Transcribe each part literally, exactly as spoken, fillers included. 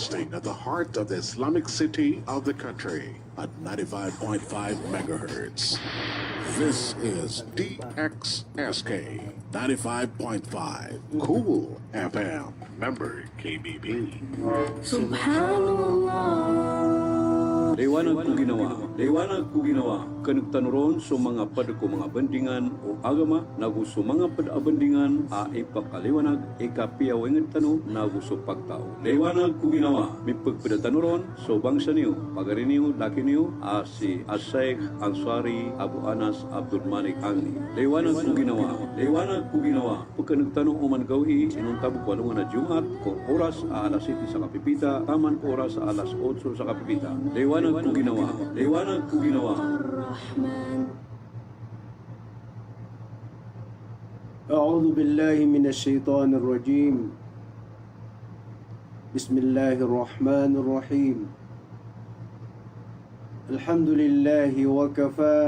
Staying at the heart of the Islamic city of the country at ninety-five point five megahertz. This is D X S K ninety-five point five Cool F M. Member K B P. Subhanallah. Liwanag ko ginawa, liwanag ko ginawa. Keneg tano ron so manga ped ko manga bandingan o agama, nago so manga ped a bandingan a ipakaliwanag, ikapiya o inged tano, nago so pagtao. Liwanag ko ginawa, mipegpeda tano ron so bangsa niyo, pagari niyo, laki niyo, a si Al-Sheikh Ansari Abu Anas Abdul Malik Angni. Liwanag ko ginawa, liwanag ko ginawa. Pekeneg tano oman gawii, inonta bo ko alongan a Jumaat, ko oras a alas siyete sa kapipita, taman ko oras a alas otso sa kapipita. Liwanag ko ginawa, liwanag ko ginawa. أعوذ بالله من الشيطان الرجيم. بسم الله الرحمن الرحيم. الحمد لله وكفى.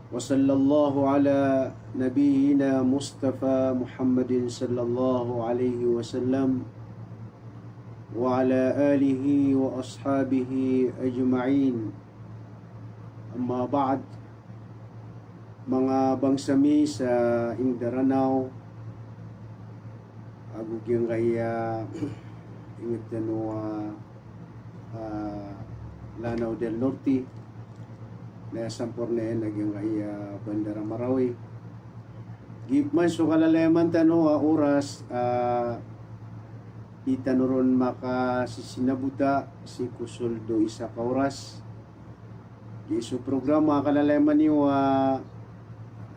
وصلى الله على نبينا مصطفى محمد صلى الله عليه وسلم وعلى آله وأصحابه أجمعين. أما بعد. Manga bangsa mi sa inged a Ranaw, ago giyangkaya inged tano a, ah, Lanao del Norte, na aya sampornaan a giyangkaya Bandar Marawi. Giya man so kalalayaman tano a oras, ah, di tano ron makasisinabota sii ko sold o isa ka oras. Giya so programa a kalalayaman iyo a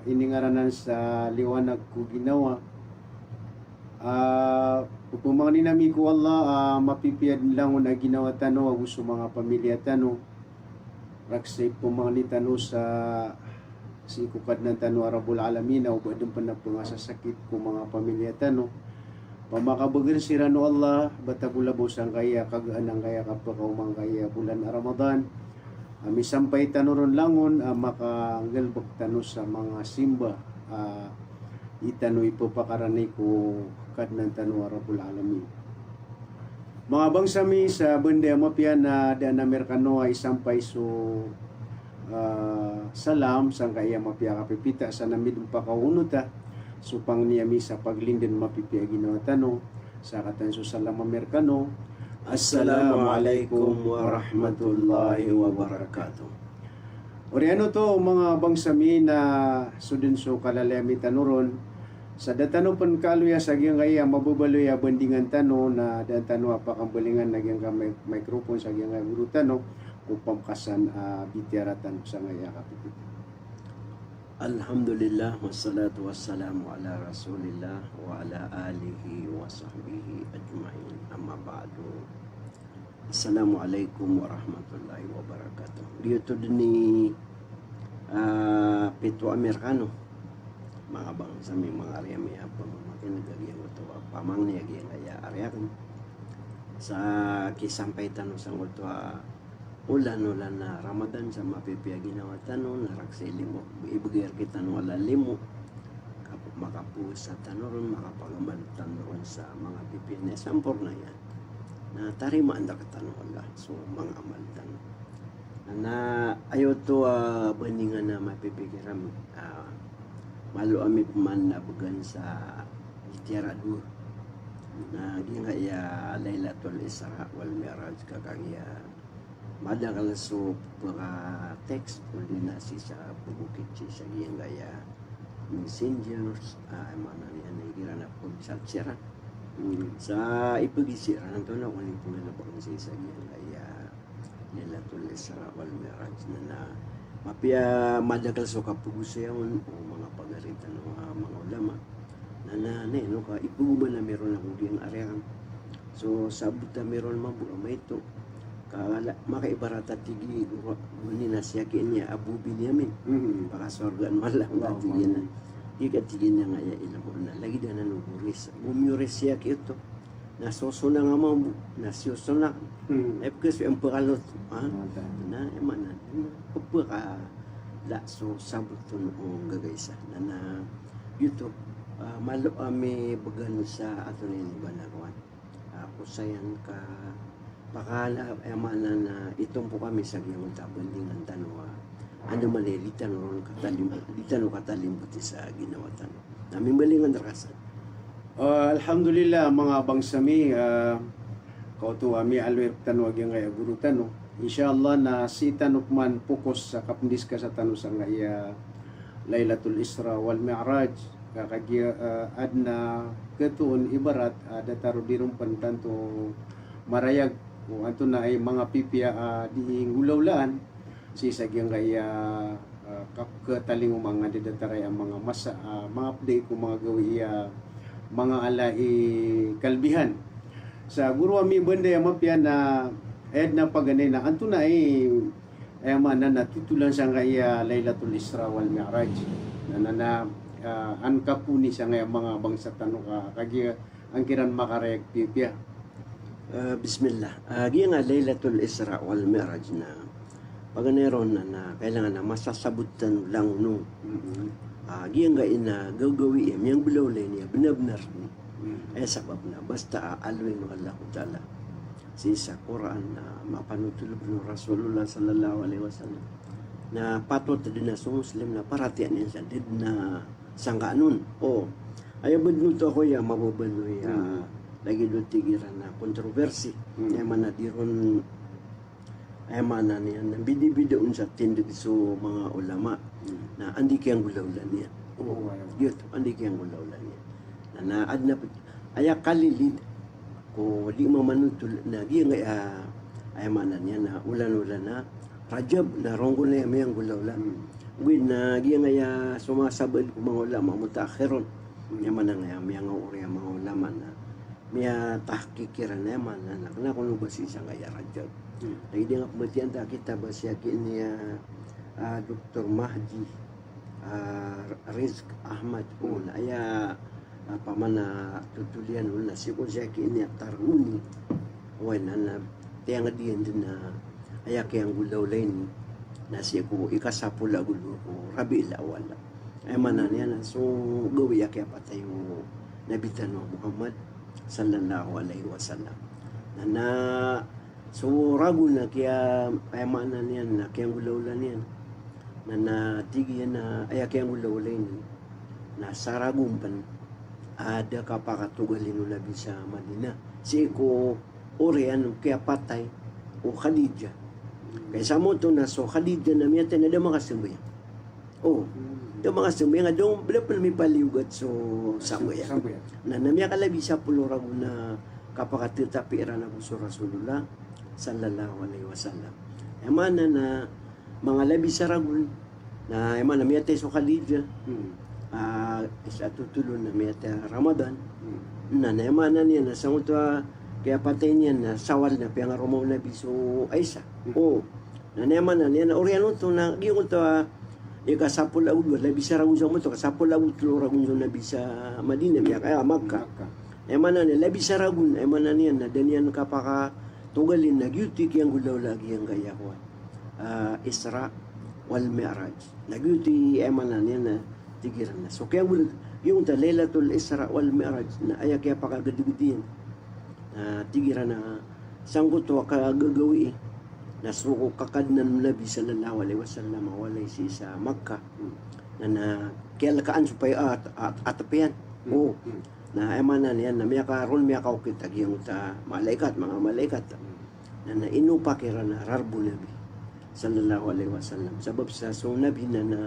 iningaranan sa Liwanag ko Ginawa. Ah, pemangnin ami ko Allah a mapipiya den langon a ginawa tano ago so manga pamilya tano. Rakhs a ipemangni tano sa sii ko Kadnan tano a Rabbul Alamin a oba den pen a pengasasakit ko manga pamilya tano. Pamakabegen siran o Allah, bata bo labaw sangkaya kagaan angkaya kapekaoma angkaya bolan a Ramadan. A misampay tano ron langon a makanggalebek tano sa manga simba a di tano ipepakarani ko Kadnan tano a Rabbul Alamin. Manga bangsa mi sa banda a mapiya na daan ami rekano a isampay so, ah, salam sangkaya mapiya a kapipita sa na midempak a onota so pangni ami sa paglinden mapipiya a ginawa tano. Sa katan so salam ami rekano, Assalamu alaikum warahmatullahi wabarakatuh. Oriyan oto manga bangsa mi na so den so kalalayaman tano ron. Sa da tano pen kaaloya sa giyangkaya mababaloy a bandingan tano na da tano a pakambalingan a giyangkaya mic-, microphone sa giyangkaya goro tano ko pamekasan a bitiyara tano sangkaya kapipita. Alhamdulillah, wassalatu wassalamu ala Rasulillah wa ala alihi wa sahbihi ajma'in. Amma ba'du. Assalamu alaikum warahmatullahi wabarakatuh. Giyoto den i, ah, pito ami rekano. Manga bangsa mi, manga ari ami a pamamakineg a giyoto a pamangni a giyangkaya ari aken. Sa kisampay tano sangkoto a olan-olan a Ramadan sa mapipiya a ginawa tano, na rakhs a limo, ibegay rektano a limo. Kapo-, makapowasa tano ron, makapangamal tano ron sa manga pipiya a samporna iyan. Na tarimaan rektano o Allah so manga amal tano. Na, na aya oto a bandingan a mapipikir ami, ah, malo ami peman a began sa itiyara dowa. Na giyangkaya Lailatul Isra wal Mi'raj ka kagiya madakel so peka-text, odi na sii sa pegokit sii sa giyangkaya messengers, ah, aya maana niyan na igira na peg-chat siran. Hmm. Sa ipegisi ran antonaa ko inipegalebek sii sa giyangkaya Lailatul Isra wal Mi'raj. Na, na mapiya madakel so kapegosaya on o manga pagari tano a manga ulama. Na, na, na ino ka ipegoman ami ron a ko giyangkaya ari aken. So sabot ami ron mambo a maito. Ka la, makaibarat a tig i guro, guro ni na si aki niyan a Abu Binyamin. Mhm. Pakasorgaan o Allah, Allahumma, tig iyan a. Amin. Di ka tig iyan a aya ilmo na lagid anan o goris. Gomiyoris si aki oto. Na sosona nga mambo, na sosona. Hmm. Aya pekes, aya pekalot, ha? Mata. Na, aya maana, pekala so sabot on o gagaisa. Na, na, giyoto, ah, malo ami began sa ato ni bana kawan. Ah, ko Sayan ka pakala, aya maana na itompok ami sa giyangkoto a bandingan tano a anda man i di tano ron katalim-, di tano katalimboti sa ginawa tano. Na mimbandingan rka san. Ah, alhamdulillah, manga bangsa mi, ah, kaoto a miyaaloy rktano a giyangkaya goro tano. Insha Allah na sii tano pman focus sa kapndiscussa tano sangkaya Lailatul Isra wal Mi'raj. Ka kagiya, eh, adn a katoon ibarat, ah, datar o di ron pn tanto marayag o antonaa i manga pipiya a di nggolawlaan sii sa giyangkaya, ah, kap-, katalingoma nga di datar a manga masa, ah, manga pd ko manga gawii a manga ala i kalbihan. Sa goro ami, banda aya mapiya na aya dn a paganay na antonaa i aya maana na titolan sangkaya Lailatul Isra wal Mi'raj. Na, na, na, ah, an kaponi sangkaya manga bangsa tano ka, kagiya an kiran makarayag pipiya. Ah, bismillah. Ah, giyangkaya Lailatul Isra wal Mi'raj na paganay ron na, na kailangan na masasabot tano langon. Mm-mm. Ah, giyangkaya na gawgawii a miyanggolawla ini a bnar-bnar. Mm. Aya sabap na basta a aloyn o Allahu Ta'ala sii sa Qur'an na mapanotol o Rasulullah sallallahu alaihi wasallam na patot dn a so Muslim na paratiyayaan iyan sa da dn a sangkaan on. O, aya badn oto a koya mababaloy a, hmm, lagid o tig iran a controversy. Hmm. Aya maana di ron, aya maana niyan na bidabida on sa tindg so manga ulama. Hmm. Na anda i kiyanggolawla niyan. O, giyoto, anda i kiyanggolawla niyan. Na, na adn a pd-, aya kalilid ko di mamanotol na giyangkaya, aya maana niyan na olan-olan a Rajab na ron kon aya miyanggolawla. Hmm. Ogaid na giyangkaya so manga sabaad ko manga ulama mutaakhirun. Hmm. Aya maana niyan miyangaori a manga ulama na miyatahqiq iran, aya maana na kna kon o ba sii sangkaya Rajab. Hmm. Na giyangkaya pmbatiya ta a kitab a siyaki niyan, ah, Doktor Mahdi ah, Rizk Ahmad, hmm, on, aya, ah, pman a totol iyan on na sii ko siyaki niyan a Targhuni. Oway, na, na tiyangd iyan dn a aya kiyanggolawla ini na sii ko ikasapolo ago dowa ko Rabiul Awwal. Aya maana niyan na so gawii a kiyapatay o Nabi tano a Muhammad sallallahu alaihi wasallam. Na, na so ragon a kiya-, aya maana niyan na kiyanggolawla niyan. Na, na tig iyan a aya kiyanggolawla ini na sa ragon pn a da kapakatogalin o Nabi sa Madinah sii ko oriyan o kiyapatay o Khadijah. Ka isa moto na so Khadijah na miyatay na da makasambayang. O, hmm, da makasambayang, da on bala pn mipaliyogat so sambayang. Sambayang. Na, na miyakalabi sapolo ragon a kapakatetapi iran ago so Rasulullah sallallahu alaihi wasallam. Aya maana na manga labi sa ragon. Na aya maana miyatay so Khadijah. Hmm. Ah, isa totol on na miyatay a Ramadan. Hmm. Na, na aya maana niyan na sangkoto a kiyapatay niyan na Shawwal na piyangaroma o Nabi so Aisha. Hmm. O, na, na aya maana niyan na oriyan oto na giyangkoto a ikasapolo ago dowa, labi sa ragon sa moto, kasapolo ago tlo ragon so Nabi sa Madinah, miyaka-, ah, Makkah. Makkah. Aya maana niyan, labi sa ragon, aya maana niyan na da niyan kapakatogalin na giyoto i kiyanggolawla giyangkaya kowan, ah, Isra wal Mi'raj. Na giyoto i, aya maana niyan na tig iran na so kiyanggol-, giyangkoto a Lailatul Isra wal Mi'raj na aya kiyapakagdgd iyan na tig iran na sangkoto a kagagawii na so ko kakadnan o Nabi sallallahu alaihi wasallam a walay sii sa Makkah. Hmm. Na, na kiyalkaan so pay-, ah, at-, at-, atp iyan. Hmm. O. Hmm. Na aya maana niyan na miyakaron, miyakaokit a giyangkoto a malaikat, manga malaikat. Hmm. Na, na inopak iran a rarb o Nabi sallallahu alaihi wasallam. Sabap sa so Nabi na, na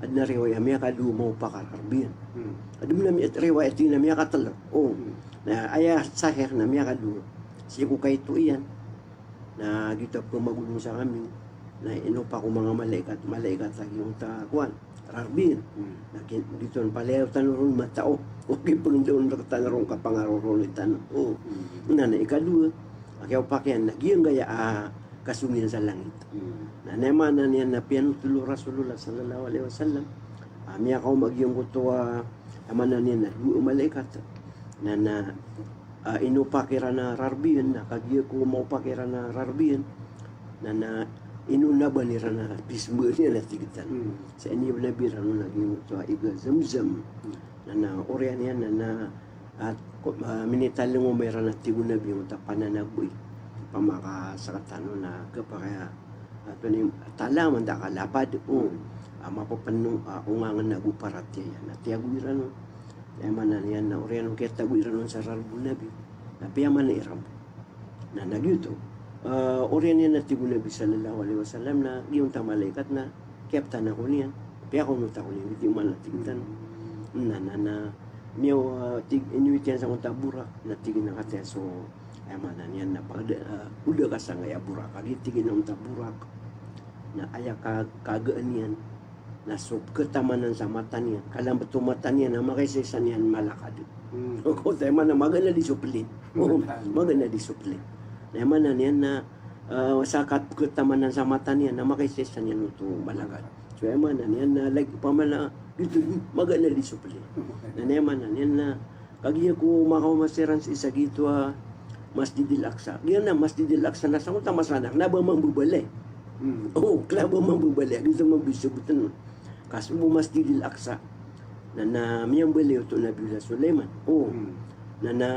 adn a riwaya a miyakadowa maopak a rarb iyan. Hmm. Adn a miya-, riwaya a tig iyan a miyakatlo. O. Hmm. Na aya sahih na miyakadowa. Sii ko kaito iyan na giyoto a pmagolong sa kami na inopak o manga malaikat, malaikat a giyangkoto a kowan, rarb iyan. Hmm. Na ki-, giyoto na paliyaw tano ron matao. O kipngdaon rktano ron kapangaroroni tano. O. Hmm. Na, na ikadowa a kiyaopak iyan na giyangkaya a kasong iyan sa langit. Hmm. Na, na aya maana niyan na piyanotol o Rasulullah sallallahu alaihi wasallam a miyakaoma giyangkoto a, aya maana niyan na dowa a malaikat. Na, na, ah, inopak iran a rarb iyan, na kagiya ko maopak iran a rarb iyan, na, na inonaban iran a pismbaan iyan a tig tano. Hmm. Sa iniyab o Nabi ran on a giyangkoto a iga Zamzam. Hmm. Na, na oriyan iyan na, na, ah, Ah, minitalingoma iran a tig o Nabi, o ta pananagoy. Pamakasakatano na kepakaya, ah, toni, tala man ta kalapad, o, ah, mapapeno, ah, ongangen ago paratiyaya. Na tiyago iran on. Aya maana niyan na oriyan o kiyatago iran on sa rarb o Nabi. Na piyamana iran. Na, na giyoto. Ah, oriyan iyan na tig o Nabi sallallahu alaihi wasallam na giyonta malaikat na kiyaptan ako niyan. Piyakaonot ako niyan, giyoto i maana tig tano. Na, na, na, miyaw, ah, tig, iniwit iyan sa onta Burak, na tig iyan a kataya so, aya maana niyan na pagda, ah, oda ka sangkaya Burak. Kagiya tig iyan a onta Burak. Na aya ka, kagaan iyan. Na so ketamanan sa mata niyan, kalambat o mata niyan, na makaisa-isa niyan malakad. Hmm. Oto aya maana, magaan a di so plane. Magaan. Magaan a di so plane. Na aya maana niyan na, ah, sa kat-, ketamanan sa mata niyan, na makaisa-isa niyan oto malakad. So aya maana niyan na lagi pamana, giyoto, magaan a di so plane. Na aya maana niyan na, kagiya ko makaoma siran sii sa giyoto a Masjidil Aqsa. Giyanan a Masjidil Aqsa na sangkoto a masanak, kena ba mambebalay. Hmm. O, kena ba mambebalay. Giyoto a mabisabotn. Ka so bo Masjidil Aqsa na, na miyambalay oto o Nabiyullah Sulaiman. O. Hmm. Na, na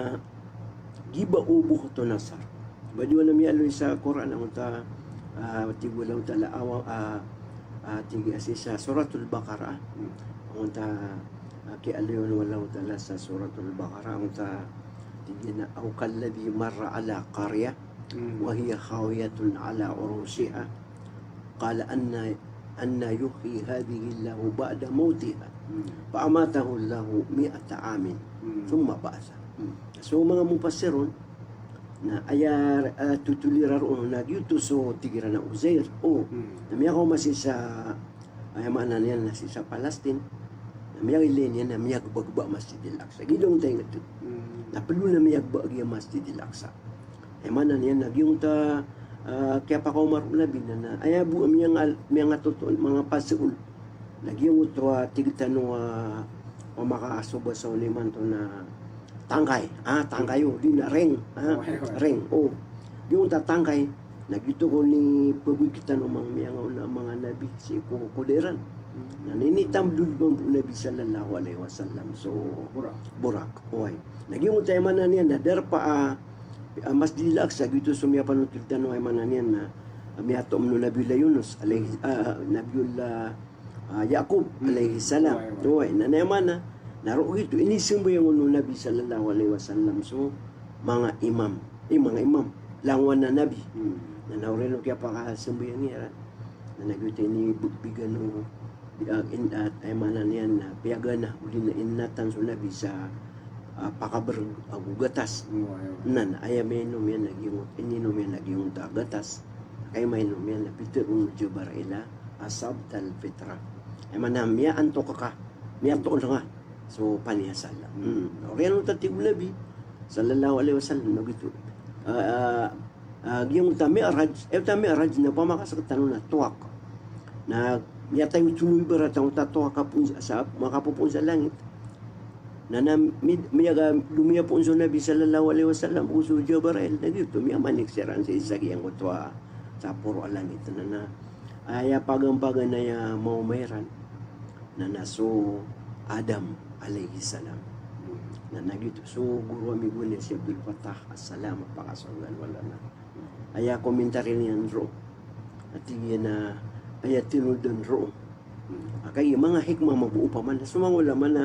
giya bo oto nasar. Ba di wan a miyaaloy sa Qur'an angkoto a, ah, tig o Allahu Ta'ala a, ah, ah, tig a sii sa Suratul Baqarah. Hmm. Angkoto a, ah, kiyaaloy on o Allahu Ta'ala sa Suratul Baqarah, angkoto a tig iyan a, "Aw kalladhi marra ala qaryah, hmm, wa hiya khawiyatun ala urushiha. Qala anna, anna yuhyi hadhihillahu ba'da mawtiha. Hmm. Fa amatahullahu mi'ata amin. Hmm. Thumma ba'athah." Hmm. So manga mufassirun, na aya, ah, totol iran roo na giyoto so tig iran a Uzair. O, hmm, na miyakaoma sii sa, aya maana niyan na sii sa Palestine. Na miyailay niyan na miyagebageba Masjidil Aqsa. Gidong tayo ngati. Hmm. Na pelo na miyageba giya Masjidil Aqsa. Aya maana niyan na giyonta, ah, kiyapakaoma roo o Nabi na, na aya bo a miyanga-, miyangatoto, manga paseol. Na giyonto a tig tano a, o makasoba sa on imanto na tangkay. Ah, tangkay o, di na ring. Ah, ring. O. Giyonta tangkay. Na giyoto kon i pebegay tano manga miyangaona a manga nabi sii ko, ko da iran. Na initambol mambo o Nabi sallallahu alaihi wasallam so Burak. Burak. Oway. Na giyonta aya maana niyan na darpa a, ah, Masjidil Aqsa, giyoto so miyapanotol tano aya maana niyan na, ah, miyatoon o Nabiyullah Yunus alaihi, ah, Nabiyullah, ah, Yaqub alaihi salam. Oway, oway. Oway, na aya maana na roo giyoto inisambayang on o Nabi sallallahu alaihi wasallam so manga imam. Eh, manga imam. Langowan a nabi. Hmm. Na, na oriyan o kiyapakasambayang iran. Na, na giyoto inibegbigan o, ah, in, ah, aya maana niyan na piyagana, odi na inatan so Nabi sa, ah, pakabereg ago gatas. Hmm, aya. Na, na aya mainom iyan na giyongoto, ininom iyan na giyongoto a gatas. Ka aya mainom iyan na pitharo o Jabrail a, "Asabtal fitrah." Aya maana, miyaantok ka, miyatoon ka so paniyasal. Hmm. Oriyan o tig o Nabi sallallahu alaihi wasallam na giyoto. Ah, ah, ah, giyongoto a Mi'raj, eh, oto a Mi'raj na pamakasaktan on na towak. Na miyatay oto, ibarat angkoto a towak a poon sa, makapopoon sa langit. Na, na mi-, miyaga, domiyapoon so Nabi sallallahu alaihi wasallam ago so Jabrail. Na giyoto, miyamanik siran sii sa giyangkoto a saporo a langit. Na, na aya pagampaganay a maoma iran na, na so Adam alayhis salam. Na, na giyoto so goro ami bo niyan si Abdul Fattah As-Salam, a pakasogan wala na. Aya komentary niyan roo a tig iyan a aya tinodan roo a kagiya manga hikmah mambo opama na so manga ulama na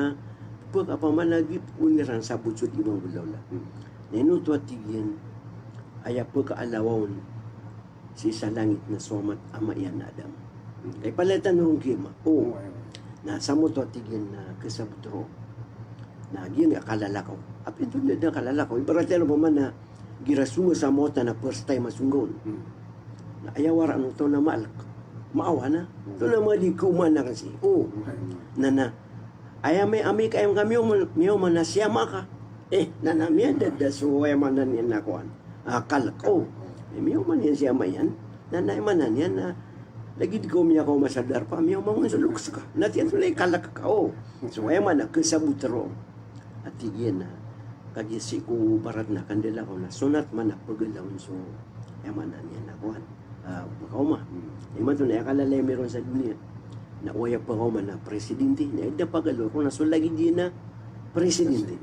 pek-, opama na giyoto iran sabot so di mangolawla. Na ino oto a tig iyan, aya pekaalawa on sii sa langit na so ama, ama iyan a Adam. Hmm. Kay palaya tano ron kiyama. O. O, aya. Na samoto a tig iyan na kasabot roo. Na giyangkai a kalalakaw. Apiya oto da, da kalalakaw. Ibarat iyan opama na igira songa sa mawatan a first time a songga on. Hmm. Na aya waraan oto na maalek. Maawa na. Hmm. Oto na madi kaomaan ka sii. O. O, aya. Na, na. Aya mi-, amay ka aya ka miyaoma, miyaoma na siyama ka. Eh, na, na miyada da so aya maana niyan na kowan. Ah, kalek. O. Eh, miyaoma niyan siyama iyan. Na, na aya maana niyan na lagid ko miyakaoma sa darpa, miyaoma ngka so loks ka. Na tiyan so lay kalek ka. O. So aya maana kasabot roo a tig iyan na kagiya sii ko barat na kandalakaw na sonat man a pegalawen so, aya maana niyan na kowan. Ah, pekaoma. Hmm. Imanto na aya kalalay miron sa doniya na o aya pekaoma na presidente, na aya da pagalaw ron na so lagid iyan na presidente.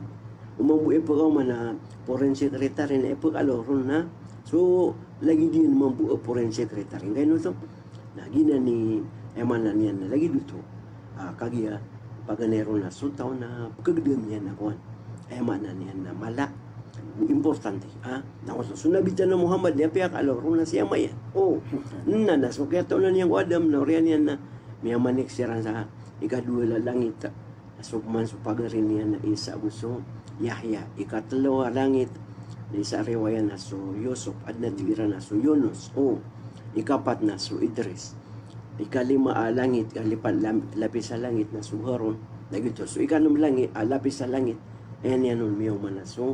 O mambo i pekaoma na foreign secretary na ipekalo ron na so lagid iyan mambo a foreign secretary. Ngkaino oto? Na giyanan i, aya maana niyan na lagid oto. Ah, kagiya paganay ron na so taw na pekegedam iyan na kowan. Aya maana niyan na mala o importante. Ah, na oto so Nabi tano Muhammad na piyakalo ron na si ama iyan. O, na, na so kiyataw na niyan ko Adam na oriyan iyan na miyamanik siran sa ikadowa a langit. Na so pman so pagari niyan na Isa ago so Yahya. Ikatelo a langit na isa riwaya na so Yusuf, aden a tig iran na so Yunus. O, ikapat na so Idris. Ikalima a langit, ikalipat lam-, lapis a langit na so Harun. Na giyoto. So ikanom langit, a lapis a langit, aya niyan on miyaoma na so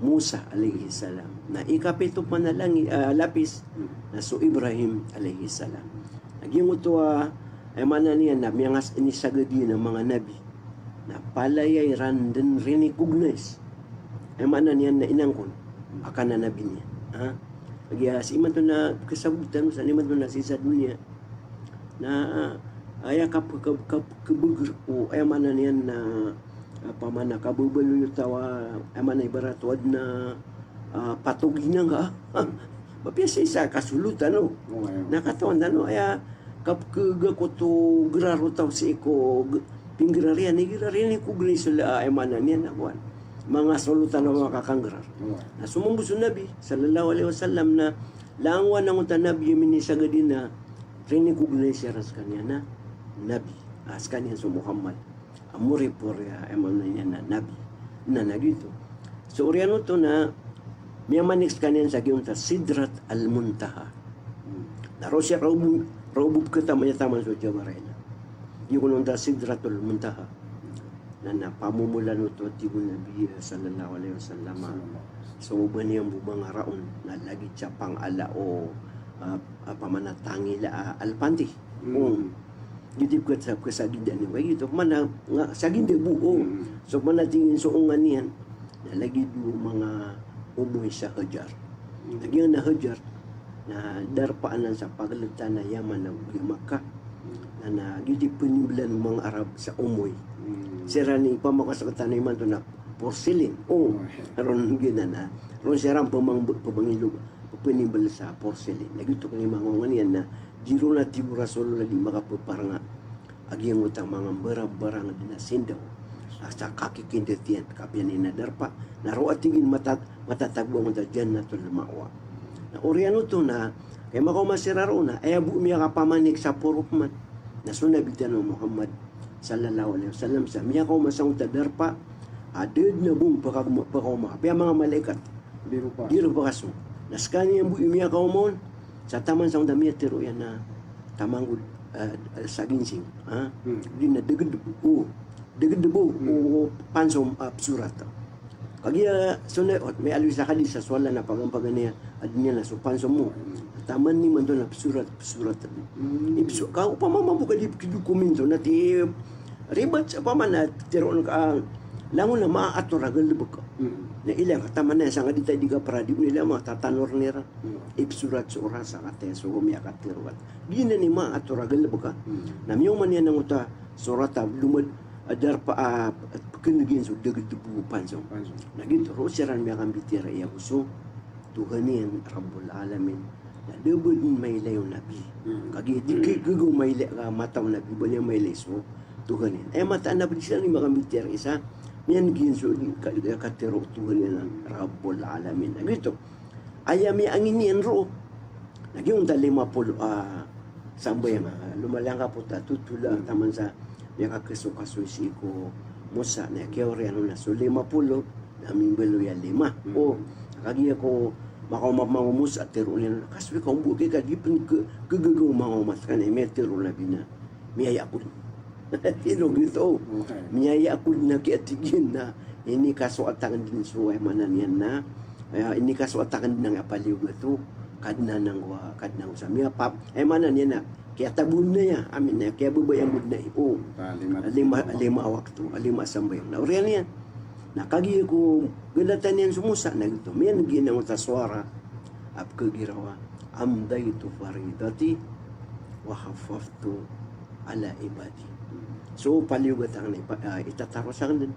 Musa alayhis salam. Na ikapito pman a langit, a lapis na so Ibrahim alayhis salam. Na giyoto a, aya maana niyan na miyangas-, inisagad iyan a manga nabi. Na palaya iran den rinikognays. Aya maana niyan na inangkon a kananabi niyan. Ha? Kagiya sii man oto na kesabotan, sa sii man oto na sii sa doniya. Na, ah, aya kap-, kap-, kap-, kebeger o, aya maana niyan na, ah, opama na kabebaloy o taw a, aya maana ibarat o aden a, ah, patog inan ka. Mapiya sii sa kasolotan o. O, aya. Na katawan tano, aya kapekegako oto gerar o taw sii ko ge-, pinggerar iyan, igerar iyan i ko geni sela, aya maana niyan na kowan. Manga solotan a manga kakanggerar. O. Na so mambo so Nabi, sallallahu alaihi wasallam, na langowan angkoto a nabi a minisagad iyan a rinikognays iran sekaniyan a nabi. Ah, sekaniyan so Muhammad. A moripor iyan, aya maana niyan na nabi. Na, na giyoto. So oriyan oto na miyamanik sekaniyan sa giyangkoto a Sidrat al-Muntaha. Na roo siran roo bo, roo bo peketama iyan taman so Jabaril. Giyangkoto a Sidratul Muntaha. Na, na pamomolan oto a tig o Nabi, eh, sallallahu alaihi wasallam. So ba niyan bo mangaraon na lagid sa pangala o, ah, opama na tangila a alpante. Hmm. O. Giyoto i pekesagindaan iyan. Giyoto, opama na, nga, saginda bo, o. Hmm. So opama na tig iyan so onga niyan na lagid o manga omoy sa hajar. Hmm. Lagid iyan a hajar na darpa anan sa pageled tano a Yaman ago Makkah. Hmm. Na, na giyoto i penimbelan o manga Arab sa omoy. Hmm. Siran i pamakasaketan imanto na porcelain. O, oh, ron giyanan a. Ron siran pemang-, pemangilog, pepenimbel sa porcelain. Na giyoto kena i manga onga niyan na di ron a tig o Rasulullah di makapeparanga a giyangkoto a manga barang-barang a di na sindaw. Asa kakikindet iyan, kapiya niyan a darpa. Na roo a tig iyan matat-, matatago angkoto a Jannatul Ma'wa. Na oriyan oto na, kay makaoma siran roo na, aya bo miyakapamanik sa poro pman na so Nabi tano Muhammad sallallahu alaihi wasallam sa miyakaoma sangkoto a darpa a da den a bo paka-, pakaoma. Apiya manga malaikat. Di ron pa. Di ron pakasong. Na sekaniyan bo i miyakaoma on sa taman sangkoto a miyatero iyan a taman ko, eh, saginsing. Ha? Hmm. Di na deged, o, deged bo, hmm, o, pansom a pesorat. Kagiya so na, o, miyaaloy sa hadis a so Allah na pagampaganay a aden iyan a so pansom mo. Taman imanto na pesorat, pesorat. Hmm. Ipso-, ka opama mambo ka di pekidokumento na ti ribat sa opama na teroon ka, ah, langon a maator a galebek. Hmm. Na ilay ka taman a sangka di ta di ka pradi, ilay ka matatanorn iran. Hmm. Ipsorat so oras a kataya so miyakatero ka. Giyanan i maator a galebek a. Hmm. Na miyaoma niyan angkoto a sorat a lomad a darpa a pekeneg iyan so deged bo pansom. Pansom. Na giyoto, roo siran miyakambitiyarai ago so Tuhan iyan, Rabbul Alamin. Na da bo den mailay o Nabi. Hmm. Kagiya di ke-, kegegaw mailay, ah, mata o Nabi, ba niyan mailay so Tuhan iyan. Aya mataan a ba di siran i makambitiyarai sa miyaneg iyan so di ka-, katero o Tuhan iyan a Rabbul Alamin. Na giyoto. Aya miyaangin iyan roo na giyangkoto a lima polo a sambayang, ah, lomalangkap oto a totol a, hmm, taman sa miyakakeso-kasoy sii ko Musa na kiyaoriyan on na so lima polo na mimbaloy a lima. Hmm. O, kagiya ko makaoma pman ko Musa, teroon iyan on a kasoy ka, ombo ki ka di pen ke-, kegegaw manga omat ka na miyatero o Nabi na miyaya ako den. Ino giyoto. Okay. Miyaya ako den a kiyatig iyan na inikasoat aken den so, aya maana niyan na, eh, inikasoat aken den a paliyogat o Kadnan angkoto a, Kadnan angkoto sa miyapap, aya maana niyan na kiyatabonan iyan, amin, na kiyababaya mo den a, o, ah, lima, lima, lima a wakto, ah, lima a sambayang. Na oriyan iyan. Na kagiya ko galatan iyan so Musa, na giyoto, miyaneg iyan angkoto a sowara a pekegiraw a amdaytu faridati wa khaffaftu ala ibadi. So paliyogat aken i pa-, ah, itataros aken den.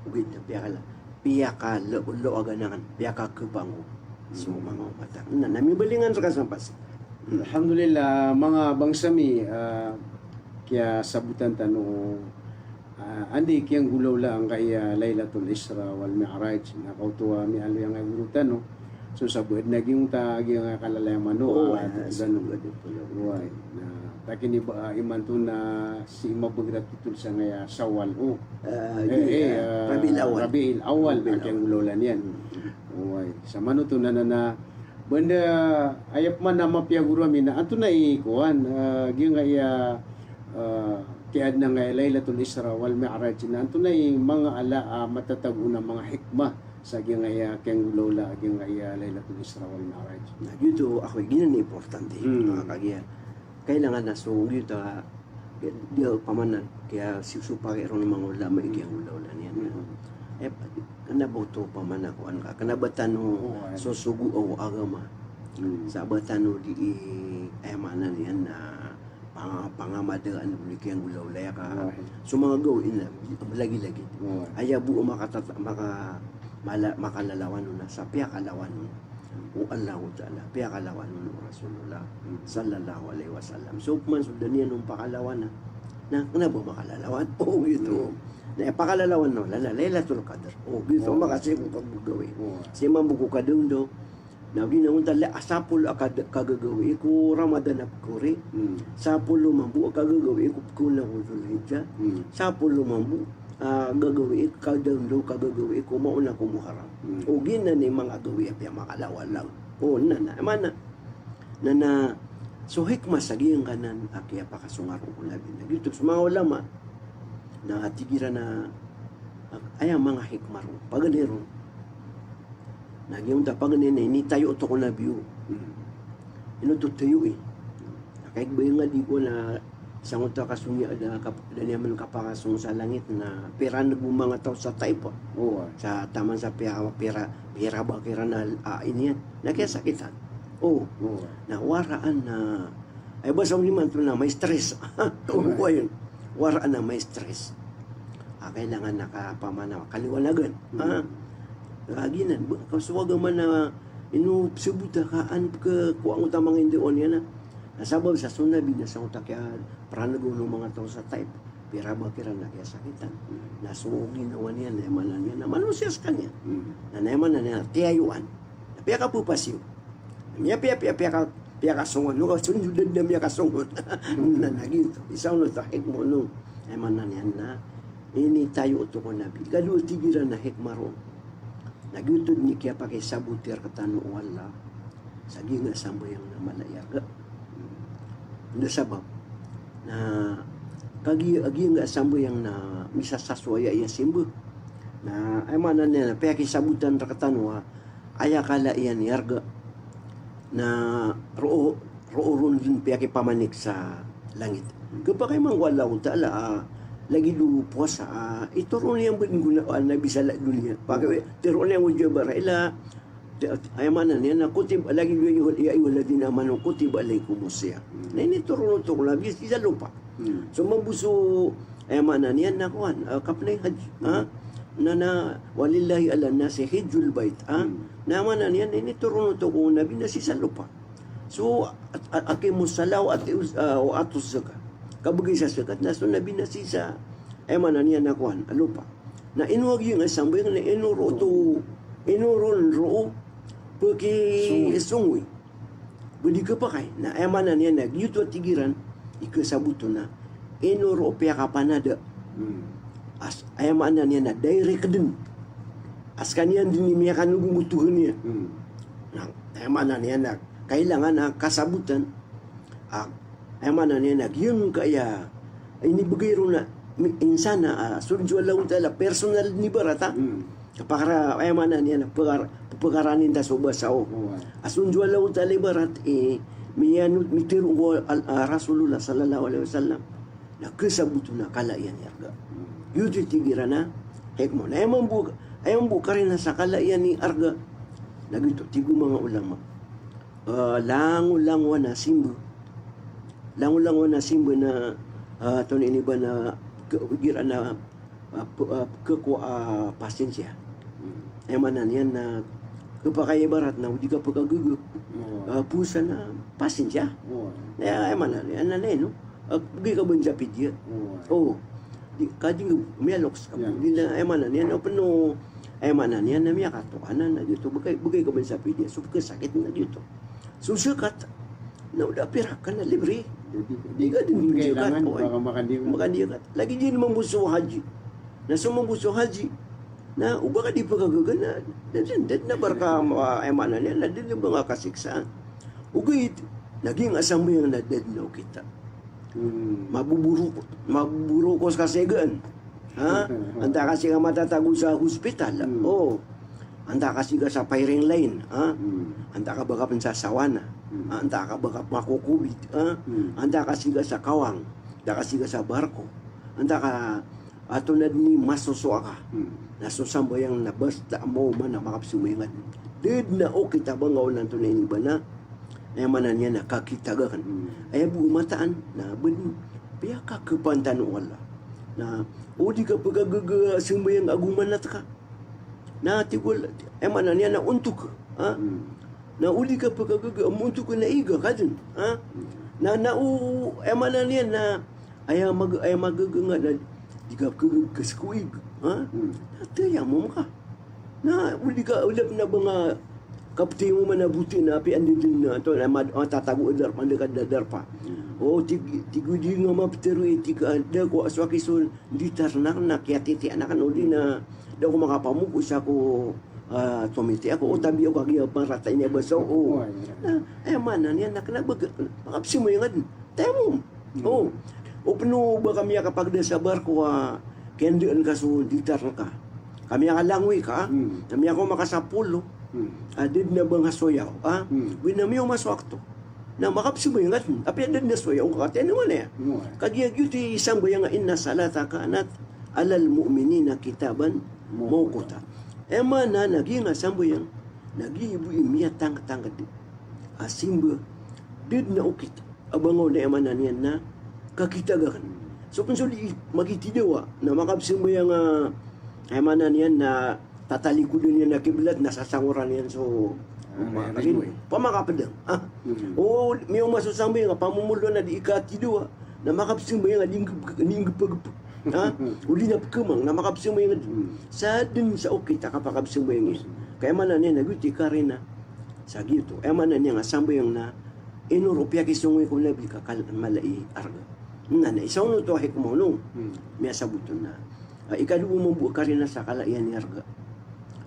Ogaid na piyakala piyakalo-, loagan angka, piyakakepanggo so manga omat angka. Na, na mibalingan rka sa pasi. Hmm. Alhamdulillah, manga bangsa mi, ah, kiyasabotan tano, ah, anda i kiyanggolawla angkaya Lailatul Isra wal Mi'raj, na kaoto a miyaaloy angkaya goro tano. So sabaad na giyangkoto a giyangkaya kalalaya mano, oh, ah, ah, totol ano. Sabaad totol. Oway. Na, takini ba, ah, imanto na sii mabegerat totol sangkaya Shawwal, o. Ah, eh, giyangkaya, eh, ah, Rabiul Awwal. Rabiul Awwal, Rabiul Awwal. A kiyanggolawla niyan. Hmm. Oway. Sa manoto na, na, na, banda, aya pman a mapiya goro ami na, antonaa i kowan, ah, giyangkaya, ah, kiyaadna angkaya Lailatul Isra wal Mi'raj na, antonaa i manga ala, ah, matatago on a manga hikmah sa giyangkaya kiyanggolawla a giyangkaya Lailatul Isra wal Mi'raj. Na, giyoto, ako, giyanan i importante. Hmm. Ah, kagiya, kailangan na so, giyoto, ah, di, di, opama na, kiyasosopaki ron o manga ulama i kiyanggolawla niyan. Hmm. Eh, kena ba oto opama na kowan ka, kena ba tano, oh, ay, sosogo o agama. Hmm. Sa ba tano di i, eh, maana niyan na panga-, pangamadaan o di kiyanggolawla ka. Oway. So manga gawii na, lagilagi. Oway. Aya bo a makatata-, maka-, mala-, makalalawan on na sa piyakalawan on o Allahu Ta'ala, piyakalawan on o Rasulullah, hmm, sallallahu alaihi wasallam. So, pman so da niyan on pakalawana. Na, kena ba makalalawan? O, giyoto. Hmm. Na, pakalalawan on, lala, Lailatul Qadr. O, giyoto, oh, makasii ko kagagawii. Oh. Sii mambo ko kadaondaw. Na, ginaonta la, sapolo a kag-, kagagawii ko Ramadan a pekori. Hmm. Sapolo mambo a kagagawii ko pekaona ko Dhul Hijjah. Hmm. Sapolo mambo a gagawii, kadaondaw, kagagawii ko maona ko Muharram. Hmm. O giyanan i manga gawii a piyamakalawala. O, na, na, maana. Na, na, so hikmah sa giyangkanan a kiyapakasong ron ko Nabi. Na giyoto so manga ulama. Na tig iran a, aya manga hikmah ron. Paganay ron. Na giyoto a paganay na initayo oto ko Nabi o. Hmm. Ino oto tayo i. Na kagiya ba ingd i ko na sangoto a kasong iyan a da kap-, da niyan man kapakasong sa langit na piraneg o manga taw sa Taif. Oway. Sa taman sa pira, pira, pira ba kiran a, a, iniyan. Na kiyasakitan. O. Oway. Na waraan na, ay, basa o niman to na ma-stress. Oway. Oway. Waraan na ma-stress. A, kailangan na kapamana, kaliwanagan. Hmm. A? Lagid anan, ba, kasowagan man a ino psebota ka an ke ko angoto a manga indaon iyan a. Na sabap sa so Nabi na sangoto a kiyapiraneg o manga taw sa Taif. Pira ba kiran na kiyasakitan. Hmm. Na so ginawa niyan, na aya maana niyan na manosiya sekaniyan. Hmm. Na, na aya maana niyan na tiyayoan. Na piyakapepasiyo. Miya, piya, piya, piyaka-, piyakasong on, no, kasong on da, da miyakasong on. Na, na giyoto. Isa on oto a hikmah on. Aya maana niyan na initayo oto ko Nabi. Ikadowa, tig iran a hikmah ron. Na giyoto dn i kiyapakisaboti rektano o Allah sa giyangkai a sambayang na mala i arga. Anda sabap? Na kagiya, giyangkai a sambayang na misasasowa aya, aya simba. Na aya maana niyan na piyakisabotan rektano a aya kala iyan i arga. Na roo, roo ron dn piyakipamanik sa langit. Kepakay man ko Allahu Ta'ala, a, lagid o powasa, a, itoron iyan bo dn ko na, a, Nabi sa doniya. Pakay, tero iyan ko Jibril a, aya maana niyan na kutib-, lagid o ya ayyuha-, ya ayyuhalladhina amanu kutiba alaykumus siyam. Na initoron oto ko Nabi sii sa lopa. Hmm. So mambo so, aya maana niyan na kowan, a, kapnay hajj, a? Hmm. Na, na, walillahi alan nasi hijjul bait, a? Hmm. Na aya maana niyan na initoron oto ko Nabi na sii sa lopa. So, at, at, aqimus salah wa atiuz, a, wa atuz zakah. Kabegay sa zakat, na so Nabi na sii sa, aya maana niyan na kowan, a lopa. Na ino a giyangkai a sambayang na ino roo oto, ino ron roo pekisongowi. Ba di kepakay. Na aya maana niyan na giyoto a tig iran i kasabot on na ino roo piyakapanada. Hmm. As, aya maana niyan na direct dn. A sekaniyan dn i miyakanogong ko Tohan iyan. Hmm. Na aya maana niyan na kailangan a kasabotan. A, aya maana niyan na giyangkaya inibegay ron a mi-, insan a, a, sold so Allahu Ta'ala, personal dn ibarat a. Hmm. Kapakara, aya maana niyan na pekar-, pekaranin ta so basa o. Oway. A sold so Allahu Ta'ala ibarat i miyanot, mitero ko al-, a, Rasulullah sallallahu alaihi wasallam. Na kasabot on a kala iyan i arga. Hmm. Giyoto i tig iran a hikmah. Na aya mambo, aya mambo karina sa kala iyan i arga. Na giyoto tig o manga ulama. A, langolangowan a simba. Langolangowan a simba na, a, tonaa ini ba na ke-, igira na, a, pe-, a, kekowa a pasinsiya. Aya maana niyan na, kapakay ibarat na o di ka pkagaga. Oo. Ah, pusa na, pasensya. Oo. Aya, aya maana niyan na, na, no? Ah, bgay ka ban sa pidya. Oo. Oo. Di, ka di nga miyaloks ka. Miyaloks. Di na, aya maana niyan na, opno, aya maana niyan na miyakatokanan na giyoto. Bgay, bgay ka ban sa pidya. So, pkhasakit na giyoto. So, zakat, na o da pirak ka na libre. Di, di, di ka di, di kailangan, zakat, oo. Baka makandiyakat. Makandiyakat. Lagid iyan mambo so haji. Na so mambo so haji, na o ba ka di pkagaga na, na, na, na, na barka, ah, aya maana niyan, na da dn a ba nga kasiksaan. Ogaid na giyangkai a sambayang na da dn a okit a. Hmm. Maboboro, maboboro ko sa kasegaan. Ha? Antaa ka sii ka matatago sa hospital. Hmm. Oo. Antaa ka sii ka sa firing line, ha? Hmm. Antaa ka ba ka pn sa sawana. Hmm. Antaa ka ba ka pn sa covid, ha? Hmm. Antaa ka sii ka sa kawang. Antaa ka sii ka sa barko. Antaa ka, antonaa dn i masosowa ka. Hmm. Na so sambayang na basta maoma na makapsambayang ka dn. Da dn a okit a ba nga on antonaa ini ba na, aya maana niyan na kakitag akn. Hmm. Aya bo mataan na ba dn piyakakpan tano o Allah. Na o di ka pkagaga sambayang ago manat ka. Na tig o Allah, aya maana niyan na ontok, ha? Hmm. Na o di ka pkagaga, ontok na iga ka dn, ha? Hmm. Na, na o, aya maana niyan na, aya mag-, aya magaga nga na di ka pkagaga ka ska o iga, ha? Hmm. Na tayammum ka. Na o di ka, o da pn a ba nga kaptayammuman a boti na apiya anda dn na, anto, na mad-, matatago a darpa, anda ka da darpa. Hmm. O, tig, tig o di nga maptharo, tig ka, da ko a so aki so nditarn akn na kiyatitian akn, o di na da ko makapamoko sa ko, ah, tomiti ako, o tabi ako a giya marata ini a basa o. Oh, iya. Na, aya maana niyan na kna ba ka, makapsambayang ka dn. Tayammum. Hmm. O. O pn o ba ka miyakapagda sa barko a kiyandaan ka so nditarn ka. Ka miyakalangoy ka, hmm, na miyakowa ka sa polo. Hmm. A da dn a ba nga soyaw, ha? Hmm. Wi na miyaoma so wakto. Na makapsambayang ka dn, apiya da dn a soyaw ka, kataya niyo man aya. Iya. Kagiya giyoto i sambayang a inna salata kanat alal mu'minina kitaban mawquta. Mawquta. Aya maana na giyangkai a sambayang, na giya bo i miyatangkd-tangkd a simba, da dn a okit a ba nga on, aya maana niyan na kakitag akn. So pn so di makitidawa, na makapsambayang a, aya maana niyan na tatalikodan iyan a kiblat na sasangoran iyan so, ah, umma, aya, rin, rin, pamakapdang. Ah. Hmm. O, miyaoma so sambayang a pamomoloan a di ikatidawa, na makapsambayang a di nggp-, di nggpagp-, ha? O di na pkhamang, na makapsambayang a di. Hmm. Sa dn sa okit a kapakapsambayang iyan. Ka aya maana niyan na giyoto i karina sa giyoto. Aya maana niyan a sambayang na inoro piyakisongowi ko Nabi ka kal-, mala i arga. Na, na isa on oto a hikmah on. Hmm. Miyasabot on na. Ah, ikadowa mambo a karina sa kala iyan i arga.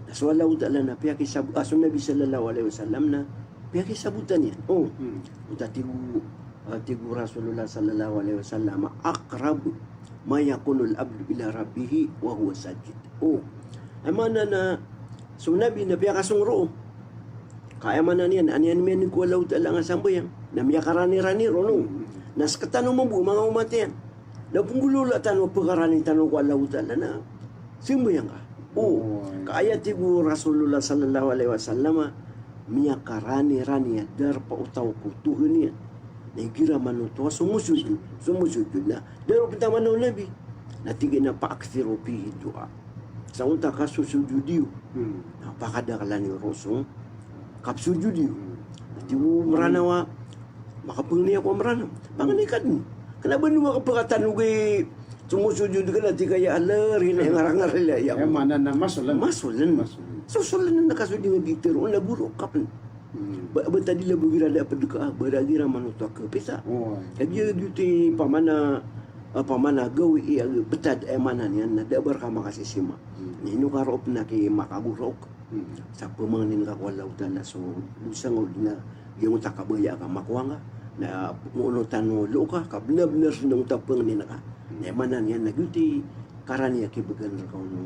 Na so Allahu Ta'ala na piyakisab-, ah, so Nabi sallallahu alaihi wasallam na piyakisabotan iyan. Oh. Hmm. Onta tig o, ah, tig o Rasulullah sallallahu alaihi wasallam, "Aqrab ma yakunul abdu ila rabbihi wa huwa sajid." Oh. Aya maana na so Nabi na piyakasong roo. Ka aya maana niyan, an iyan miyanig ko Allahu Ta'ala nga sambayang, na miyakarani-rani roo, no? Hmm. Na sktano mambo, manga omat iyan, na pnggolawlaa tano a pkarani tano ko Allahu Ta'ala na sambayang ka. O, oh, ka aya tig o Rasulullah sallallahu alaihi wasallam, miyakarani-rani a darpa o taw ko tohan iyan na igira manoto a somosojod, somosojod na. Da ron ptharoon o Nabi, na tig iyan a, "Fa akthiru fihi du'a." Sa onta kasosojod iyo. Hmm. Na pakadaklan iyo roo so kapsojod iyo. Hmm. Tig o Mranaw a, makapangni ako a Mranaw. Pangni ka dn. Kna ba niyo makapakatanog i somosojod ka na tig ka, "Ya Allah, rila, ngarangarila, ya Allah." Aya maana na masolan. Masolan. Masolan. Sosolan na kaso di nga di tharoon na goro ka pn. Hmm. Ba, ba tadi la ba igira da pd ka, ba da igira manoto a kapita. Oh. Kagiya giyoto i pamana, ah, pamana gawii a btad, aya maana niyan na da a ba rka makasisima. Hmm. Na ino ka roo pn a ki makagorok. Hmm. Sa pmangnin ka ko Allahu Ta'ala so dosa nga odi na giyangkoto a kabaya ka makowa nga, na onotan o loo ka, ka bnar-bnar sa giyangkoto a pangnin ka. Hmm. Na aya maana niyan na giyoto i karani a kibgan rka on o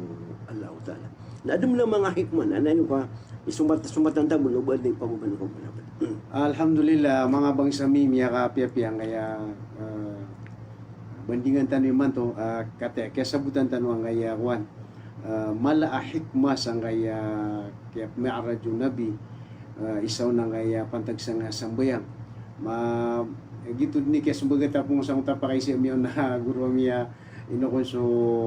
Allahu Ta'ala. Na adn manga hikmah na, na ino ka, isombat, sombatan tano bo, o ba adn i pagoban ko, hmm. Alhamdulillah, manga bangsa mi, miyakapiyapiya angkaya, ah, bandingan tano imanto, ah, kataya kiyasabotan tano angkaya kowan. Ah, mala a hikmah sangkaya kiyapmi'raj o Nabi, ah, isa on angkaya pantag sangkaya sambayang. Ma, giyoto dn i kiyasombagat a pong sangkoto a pakaisa ami on a goro ami a Ino kon so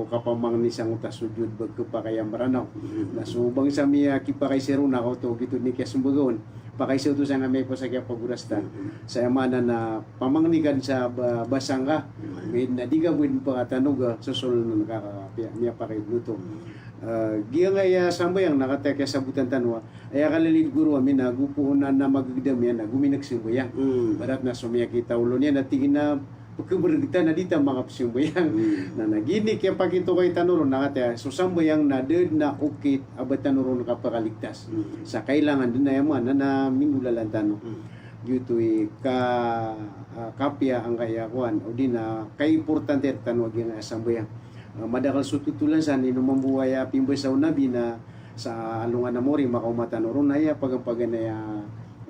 kapamangni sangkoto a sujud, ba khapakay a Mranaw. Mm. Na so bangsa mi a khipakaiza ron na kaoto, giyoto i kiyasmbag on. Pakaiza oto sangkami a ipos a kiyapagoras ta. Mm. Sa aya maana na pamangni ka sa ba-, basa ngka. Mm. Miyad na di ka bo di pakatanoga, sosoln ka, ka, piya, miyapakay oto. Mm. Ah, giyangkaya sambayang na katii a kiyasabotan tano a, aya kalilid goro ami na gopo na, na magagdam iyan na gomi nagsambayang. Mm. Ibarat na so miyakita olo niyan na tig iyan a pkhabrgta na di ta makapsambayang. Mm. Na, na giya i kiyapakitokawi tano ron na katii a so sambayang na da dn a okit a ba tano ron kapakaligtas. Mm. Sa kailangan dn a aya maana na minggolalan tano. Mm. Giyoto i ka, ah, kapiya angkaya kowan, odi na kaimportante rktano a giyangkaya sambayang. Ah, madakl so totolan san, ino mambo aya pimbasa o Nabi na sa alongan a mori makaoma tano ron na aya paganay-paganay a,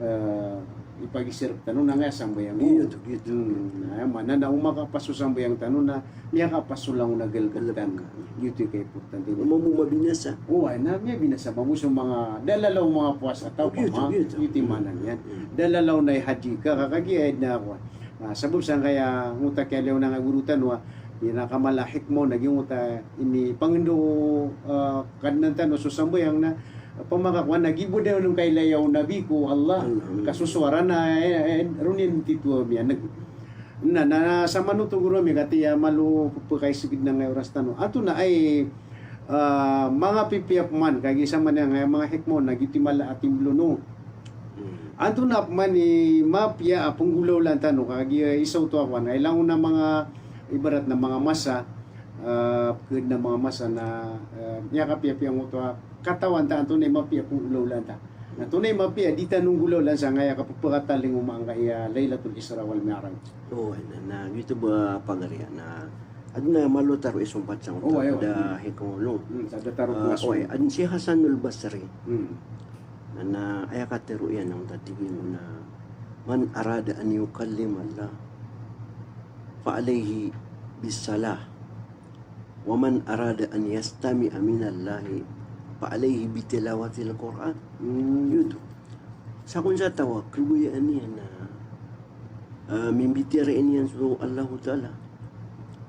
eh, ipagiza rktano na angkaya sambayang. Giyoto, giyoto. Hmm, na aya maana na o makapas so sambayang tano na miyakapas so langon a galbk tano. Galbk. Giyoto i kaimportante niyan. O mambo mabinasa. Oway, na miyabinasa mambo so manga dalalaw o manga powasa taw. Giyoto, opama, giyoto. Giyoto i maana niyan. Hmm. Dalalaw na ihaji ka, ka, kagiya aya dn a kowan. Ah, sabap sangkaya ngoto a kiyaliyawanan a goro tano a, aya na kamala a hikmah on na giyangkoto a inipangndao o, ah, Kadnan tano so sambayang na, opama ka kowan na giya bo dn a kailaya o Nabi ko Allah, hmm, ka so sowara na, eh, eh, roo niyan titho a miyaneg. Na, na, samanoto goro ami katii a malo pphakaisgd angkaya oras tano. Antonaa i, ah, manga pipiya pman, kagiya samanaya angkaya manga hikmah on na giyoto i mala a timbl on. Hmm. Antonaa pman i mapiya a pnggolawlaan tano, kagiya isa oto a kowan, aya langon a manga, ibarat na manga masa, ah, pkhada a manga masa na, ah, miyakapiyapiya angkoto a katawan ta antonaa i mapiya a pnggolawlaan ta. Na antonaa i mapiya a di tano nggolawlaan sangkaya kappakatalingoma angkaya Laylatul Isra wal Mi'raj. O, na, na, giyoto ba pagari a na, adn a malo taro isompat sangkoto a, o, aya, da hikmah on. Hmm, sa da taro, ah, isompat. O, aya, adn si Hasanul Basri. Hmm. Na, na, aya katharo iyan a tig iyan a, "Man arada an yukallimallah, fa alayhi bis-salah. Wa man arada an yastami'a minallahi, fa alayhi bitilawatil Qur'an." Hmm. Giyoto. Sakn sa taw a khabayaan iyan a, ah, mimbitiyarai niyan so Allahu Ta'ala,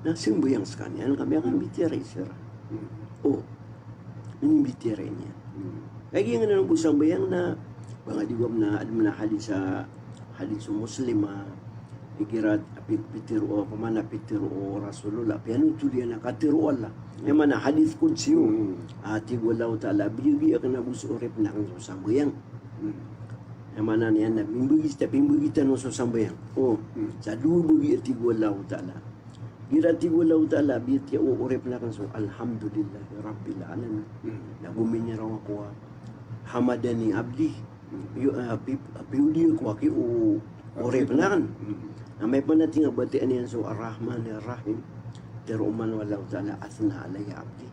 na sambayang skaniyan ka miyakambitiyarai siran. Hmm. O, mimbitiyarai niyan. Hmm. Kagiya ngka na bo sambayang na, ba nga di ko pn a, adn a hadis a, hadis o Muslim a, igira a pi-, pitharo, opama na pitharo o Rasulullah, piyanothol iyan a katharo o Allah. Aya maana hadis qudsi on. Hmm. A tig o Allahu Ta'ala, biyagi akn ago so oripn akn so sambayang. Hmm. Aya maana niyan na, mimbagi ta, mimbagi tano so sambayang. O, hmm, sa dowa bagi a tig o Allahu Ta'ala. Igira tig o Allahu Ta'ala, biyatiya o oripn akn so, "Alhamdulillahi Rabbil Alamin." Hmm. Na gominiraw ako a, "Hamadani abdi." Hmm. Iyo, ah, pi-, ah, piyodi ako aki o oripn akn. Hmm. Na amay pn a tig a batiya niyan so Ar-Rahmanir Rahim, tharo man o Allahu Ta'ala, "Athna alayya abdi."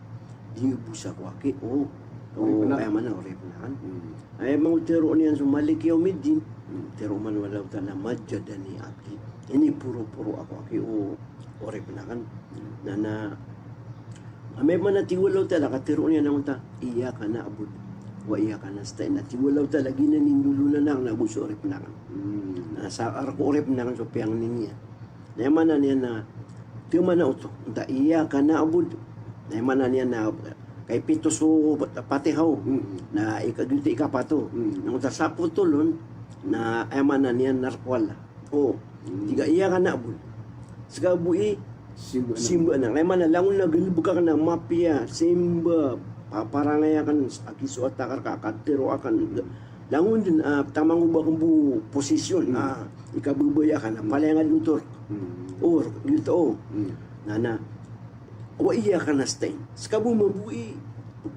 Diyabos ako aki o, o, oripn akn. Aya maana oripn akn. Hmm. Aya maana o tharo niyan so Maliki Yawmiddin. Hmm. Tharo man o Allahu Ta'ala, "Majjadani abdi." Iniporoporo ako aki o oripn akn. Hmm. Na, na, amay pman a tig o Allahu Ta'ala, katharo niyan angkoto a, "Iyyaka na'budu wa iyyaka nasta'in." A tig o Allahu Ta'ala, giyanan i ndolonan akn ago so oripn akn. Hmm. Na sa rk o oripn akn so piyangni niyan. Na aya maana niyan na, taman a oto, antaa, "Iyyaka na'budu." Na aya maana niyan na, kaipito so Fatiha on. Hmm. Na ika-, giyoto i ikapat on. Hmm. Na antaa sa potol on, na aya maana niyan na rk o Allah. O, hmm, tig a, "Iyyaka na'budu." Ska bo i, simba, simba na. Na aya maana langon a galbk akn a mapiya, simba, paparangay akn, aki so atakar ka, katharo akn. Langon dn, ah, taman o ba akn bo posisyon, hmm, ah, ikababaya ka na, hmm, palaya nga dn oto rk. Hmm. O, giyoto, o. Hmm. Na, na, "Wa iyyaka nasta'in." Ska bo mambo i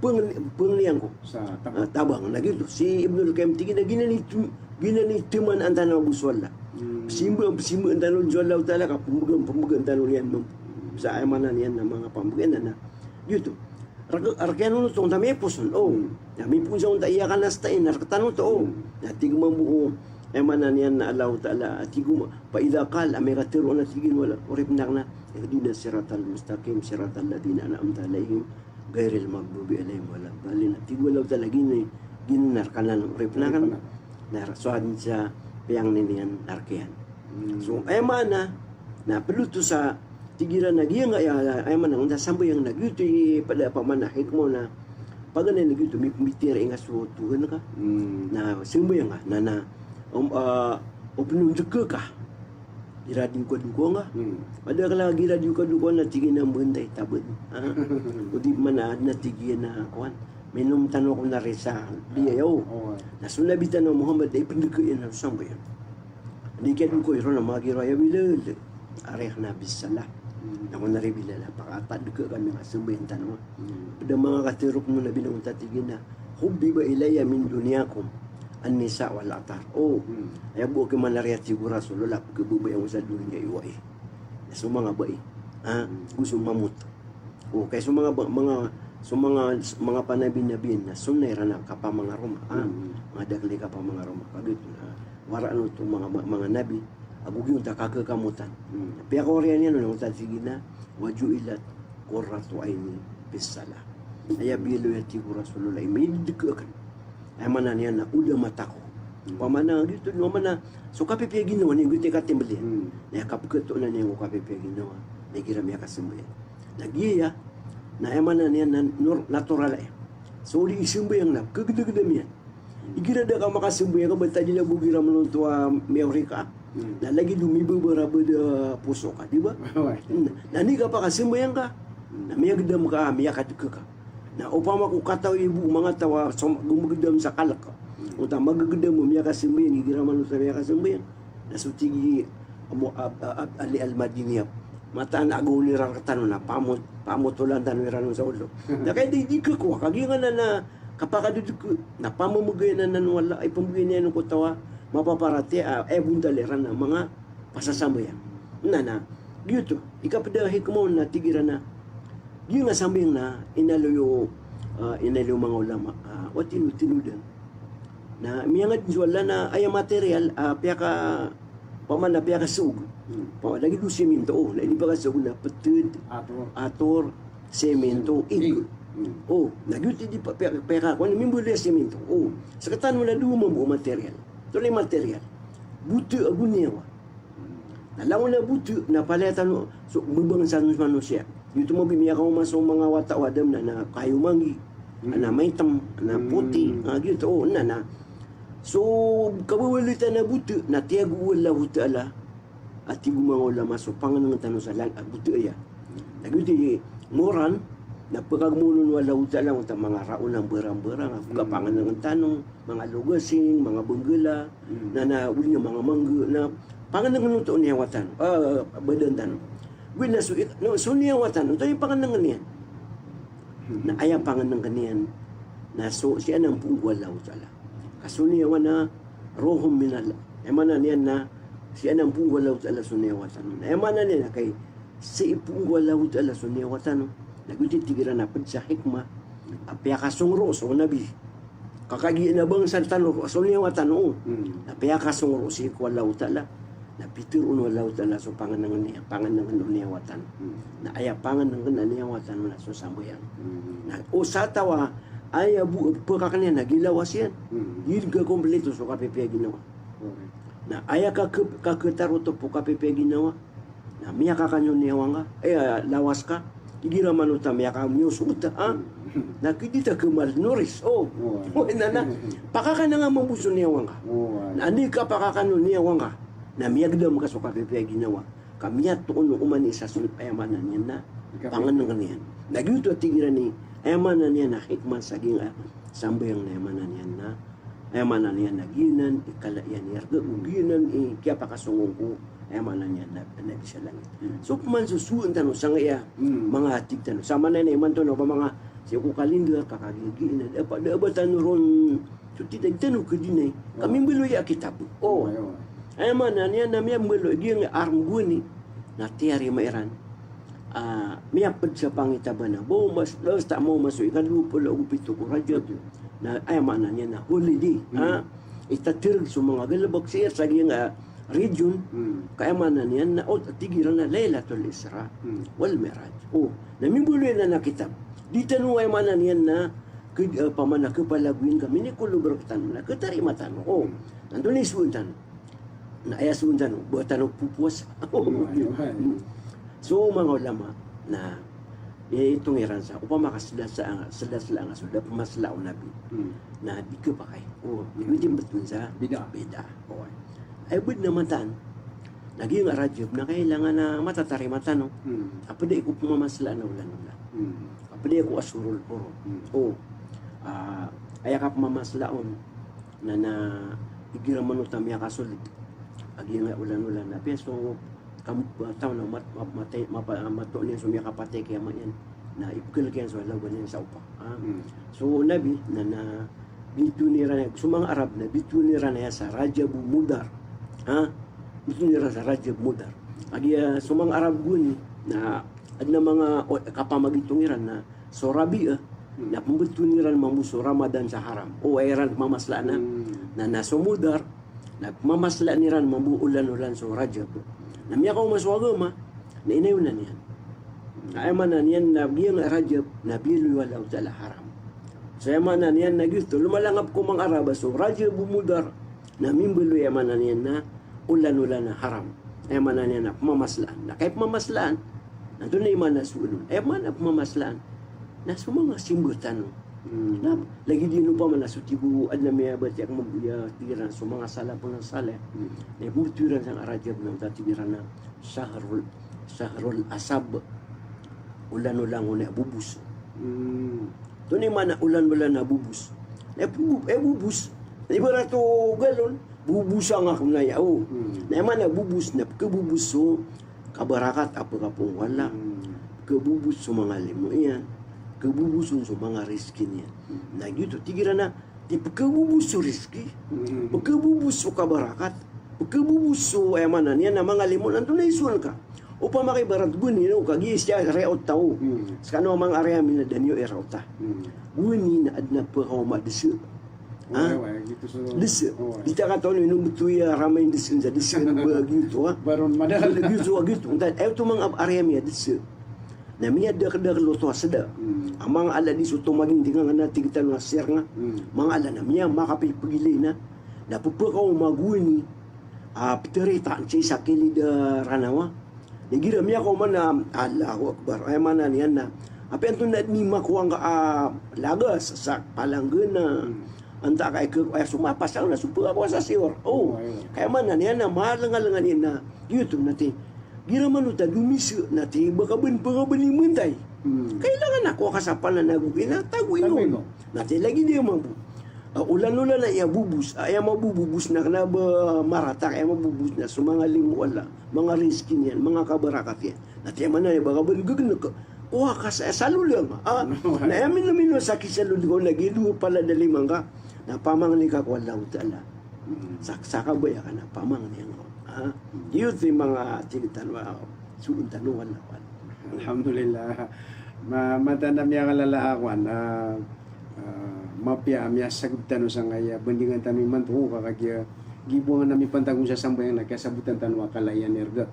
png-, pngni angko. Sa tabang. Ah, tabang. Na giyoto. Si Ibnul Qayyim tig iyan a giyanan i t-, giyanan i taman a taman ago so Allah. Hmm. Simba, simba a taman so Allahu Ta'ala ka pmbgan, pmbgan tano niyan mambo. Sa aya maana niyan na manga pmbgan na, na. Giyoto. Rk-, rk iyan oto, antaa miyaipos on. O. Hmm. Na miyaipos on antaa, "Iyyaka nasta'in," na rk tano oto. O. Hmm. Na tig mambo o, aya maana niyan na Allahu Ta'ala, tig o ma-, "Fa idha qala," amay ka tharoon a tig iyan o Allah, oripn akn a, "Ihdinas siratal mustaqim, siratal ladhina an'amta alayhim, ghayril maghdubi alayhim waladdallin." A tig o Allahu Ta'ala, giyanan, giyanan a rk anan, oripn akn. Oripn akn. Na so hadis a piyangni niyan na rk iyan. Hmm. So, aya maana, na pd oto sa Tig iran a giyangkaya, aya maana na sambayang na giyoto i pada pamana hikmah na paganay na giyoto, mi-, mitira ingka so Tuhan ka. Hmm. Na sambayang ka, na, na, om, ah, o pnondk ka. Igira di ngka dokowa nga. Hmm. Pada kala igira di ngka dokowa na tig iyan a mbantay tabad. Ah. O di mana na tig iyan a kowan. Minom tano ko na risa. Di aya o. Oh. Na so Nabi tano Muhammad na ipndk iyan a sambayang. Di kiyadokowa iron a magiraw aya Bilal. Arihna bis salah. Hmm. Na ko na ri Bilal a pakatadk kami nga sambayang tano. Hmm. Pd a manga katharo ko Nabi na onta tig iyan a, "Hubbiba ilayya min dunyakum an-nisa wal athar." Oh, hmm, aya bo akn manariya tig o Rasulullah, pkhababayaan ko sa doniya i oway. Na so manga bai. Ah, hmm, go so mamot. Oh, kay so manga ba-, manga, so manga, manga panabi-nabi na sunnah iran a kapamangaroma. Ah, hmm, manga dakl i kapamangaroma. Kagiya oto na waraan oto manga, manga nabi, ago giyoto a kakakamotan. Hmm. Piyakaoriyan iyan on a onta tig iyan a, "Wa ju'ilat qurratu aini fis salah." Aya biyaloy a tig o Rasulullah i mindk akn. Aya maana niyan na oda mata ko. Hmm. Pamana giyoto, pamana so kapipiya ginawa niyan, giyoto i katimbl iyan. Hmm. Na aya kapkhatoon iyan ko kapipiya ginawa na igira miyakasambayang. Na giya, na aya maana niyan na nor-, natural aya. So di isambayang na kagdagdam iyan. Igira da ka makasambayang ka, ba tadi na bo igira manoto a miyaori ka. Hmm. Na lagid o mibabara bo da poso ka, di ba? Oway. Na, na anda ka pakasambayang ka. Hmm. Na miyagdam ka, miyakadk ka. Na opama ko katawi bo manga taw a so gomgdam sa kalk. Hmm. Onta magdam o miyakasambayang igira manoto a miyakasambayang. Na so tig i Abu, Ab-, Ab-, Ali Al-Madini a, mataan a gawni ran rktano na pamot-, pamotolan tano iran on sa olo. Na kay di, di khakowa, kagiya nga na, na kapakadodok, na pamamgay na nan wala, ay pambgay niyan ko taw a mapaparatiyaya, ay bontal iran a manga pasasambayang. Na, na, giyoto, i kapd a hikmah on na tig iran a, giya nga sambayang na inaloy o, ah, inaloy o manga ulama, ah, o tino-, tinodan. Na miyangad so Allah na aya material, ah, piyaka, pamana piyakasoog. Hmm. Pa, lagid o semento, o, na di pakasoog na ptd, ator, ator, semento, ig. Ig. Hmm. O, na giyoto i di pa, piyaka, piyaka, kowan, mimbaloy a semento. O, sktano na dowa mambo a material. Oto i material. Bota ago niyawa. Na langon a bota, na palaya tano, so, mbabangsa tano so manosiya. Giyoto mambo i miyakaoma so manga wata o Adam na, na kayo manggi, hmm, na maitam, na puti, hmm, ah, giyoto, o, na, na. So, kababaloy tano a bota, na tiyago o Allahu Ta'ala, a tig o manga ulama so pangnngkn tano sa lang-, a bota aya. Na giyoto i moran, na pkagmono o Allahu Ta'ala, onta manga raon a mbarang-mbarang, a, hmm, kapangnngkn tano, manga logasing, manga banggala, hmm, na, na, odi na manga mangga, na pangnngkn oto o niyawa tano, ah, badan tano. Odi na so, no, so niyawa tano, oto i pangnngkn iyan. Hmm. Na aya pangnngkn iyan, na so, sii anan poon ko Allahu Ta'ala. Ka so niyawa na ruhun minallah. Aya maana niyan na, sii anan poon ko Allahu Ta'ala so niyawa tano. Na aya maana niyan na kay, sii poon ko Allahu Ta'ala so niyawa tano. Na giyoto i tig iran a pd sa hikmah a piyakasongro so Nabi. Ka kagiya na bangsa tano so niyawa tano. Hmm. Na piyakasongro sii ko Allahu Ta'ala. Na pitharo o Allahu Ta'ala so pangnngkn iyan, pangnngkn o niyawa tano. Hmm. Na aya pangnngkn a niyawa tano na so sambayang. Hmm. Na o sa taw a aya bo, pkakn iyan na giya lawas iyan. Hmm. Giya kompleto so kapipiya ginawa. Correct. Na aya kak-, kakhatarotop o kapipiya ginawa. Na miyakakan o niyawa ngka, eh, lawas ka. Igira manoto a miyaka-, miyosoot, ah. Hmm. Na kdi ta khamal noris. O. O, na, na. Pakakan ngka mambo so niyawa ngka. O, ay. Na anda i kapakakan o niyawa ngka, na miyagdam ka so kapipiya ginawa. Ka miyatoon o oman i sa sold, aya maana niyan na pangnngkn iyan. Na giyoto a tig iran i, aya maana niyan na hikmah sa giyangkai a sambayang na aya maana niyan na Aya maana niyan na giyanan i kala iyan i arga ko, giyanan i kiyapakasong ko, aya maana niyan na, na di sa langit. Hmm. So, pman so sowaan tano sangkaya, hmm, manga tig tano. Sa maana niyan imanto na opama nga, sii ko kalindar, ka kagiya giyanan, da a ba, da a ba tano ron, so titag tano khadinay. Ka mimbaloy a kitab. O. Aya maana niyan na miyambaloy, giyangkai a arm gowani, na tiyarima iran. Ah, miyapd sa pangitaban a, bo mas, basta maoma so ikadowa polo ago pito ko Rajab. Na aya maana niyan na holiday. Hmm. Ah, itatirg so manga galbk sii sa giyangkai a region. Hmm. Ka aya maana niyan na, o, tig iran na Laylatul Isra, hmm, wal Mi'raj. O, na mimbaloy anan a kitab. Di tano, aya maana niyan na, ked-, ah, pamana khapalagoyan ka, minikolob rktano, na khatarima tano. O, hmm, antonaa i sowaan tano? Na aya sowaan tano, ba tano popowasa. Hmm, aya, aya. Hmm. So manga ulama na itong iran sa opama ka sela-sela, sela-sela nga so da pemaslaa o Nabi. Hmm. Na di kapakay. O, hmm, di mbeton sa bid'ah. Bid'ah. O. Ay bed na matan. Na giyangkai a Rajab na kailangan na matatarima tano. Hmm. A ped a iko pemamaslaan a olan-olan. Hmm. A ped a iko ashhurul hurum. Hmm. O. Ah, aya kapemamaslaan na, na igira manoto a miyakasold a giyangkai a olan-olan na piya so kam-, taw na mat-, mat-, matay, mapa-, matoon iyan so miyakapatay kiyama iyan. Na ipekhalk iyan so lawan iyan sa opa. Ah. Hmm. So Nabi na, na bitowan iran aya, so manga Arab na bitowan iran aya sa Rajab Mudar. Ha? Bitowan iran sa Rajab Mudar. A giya so manga Arab gowani na aden a manga, o, kapamagitong iran na so Rabi'ah, hmm, na pembetowan iran mambo so Ramadan sa haram. O, aya iran pemamaslaan na. Hmm. Na, na so Mudar, na pemamaslaan iran mambo olan-olan so Rajab. Na miyakaoma so agama, na inayonan iyan. Na aya maana niyan na giyangkai a Rajab, na biyaloy o Allahu Ta'ala a haram. So aya maana niyan na giyoto, lomalangap ko manga Arab a so Rajab Mudar, na mimbaloy, aya maana niyan na olan-olan a haram. Aya maana niyan na pemamaslaan. Na kay pemamaslaan, na antonaa i maana so olan? Aya maana pemamaslaan na so manga simba tano. Hmm. Na lagid iyan opama na so tig o, aden a miyabatiya ko mambo a tig iran so manga salafun salih. Hmm. Na ipembetowi iran sa Rajab na tig iran na shahrul, shahrul asab. Olan-olan o na bobos. Hmm. Antonaa i maana olan-olan a bobos? Na bo-, eh, bobos. Ibarat o galon, bobosan ka kon aya. O. Hmm. Na aya maana bobos na pekhabobos so kabarakat a pekapoon o Allah. Hmm. Pekhabobos so manga limo iyan. Pekhabobos on so manga rizki niyan. Hmm. Na giyoto, tig iran a di pekhabobos so rizki. Hmm. Pekhabobos so kabarakat. Pekhabobos so, aya maana niyan na manga limo, na antonaa i sowan ka? Opama ka ibarat gowani, no, kagiya sii a riya o taw. Hmm. Sekano a manga ari ami na da niyo i riya o taw. Hmm. Gowani na aden a pekaoma desa. Ha? Oway, oway, giyoto so. Desa. Oway. Di ta katawan o ino mbetowi a ramay desa, sa desa na ba giyoto, ha? Baron madakl. Ba giyoto, giyoto. Aya oto manga ari ami a desa. Na miyadakeldakel oto a seda. Hmm. A manga ala di so oto maginting nga na tig tano a sir nga. Hmm. Manga ala na miyamakapipegilay na. Na pepekaoma gowani a peterita sii sa kilid a Ranawa. Na igira miyakaoma na, Allahu Akbar. Aya maana niyan na, apiya antonaa i makowa ngka a lagas sa palanggana. Hmm. Antaa ka ika, aya so mapasang na so pekakowa sa siyor. O. O, aya. Ka aya maana niyan na malengalengan iyan na giyoto na tig igira manoto a domisa na tig ba ka ben, ba ka ben imentay. Hmm. Kailangan a kowa ka sa pananago iyan na tago iyan. Tago iyan. Na tig lagid iyan mambo a olan-olan a aya bobos, a aya mabobobos na kena ba marata, aya mabobos na so manga limo o Allah, manga rizki niyan, manga kabarakat iyan. Na tig iyan maana niyan ba ka ben gegenek, kowa ka sa, sa loleng. Ah, na aya minomino sa kisaloleng ka on na giya dowa palad a lima ngka na pamangni ka ko Allahu Ta'ala. Hmm. Sa, sa kabaya ka na pamangni angka on. Ah, hmm, giyoto i manga tig tano a soon tano, wallahu a'lam. Alhamdulillah. Ma-, mataan a miyakalala a kowan, ah, ah, mapiya a miyasageb tano sangkaya bandingan tano imanto ka kagiya giya bo nga na mipantag on sa sambayang na kiyasabotan tano a kala iyan i rega.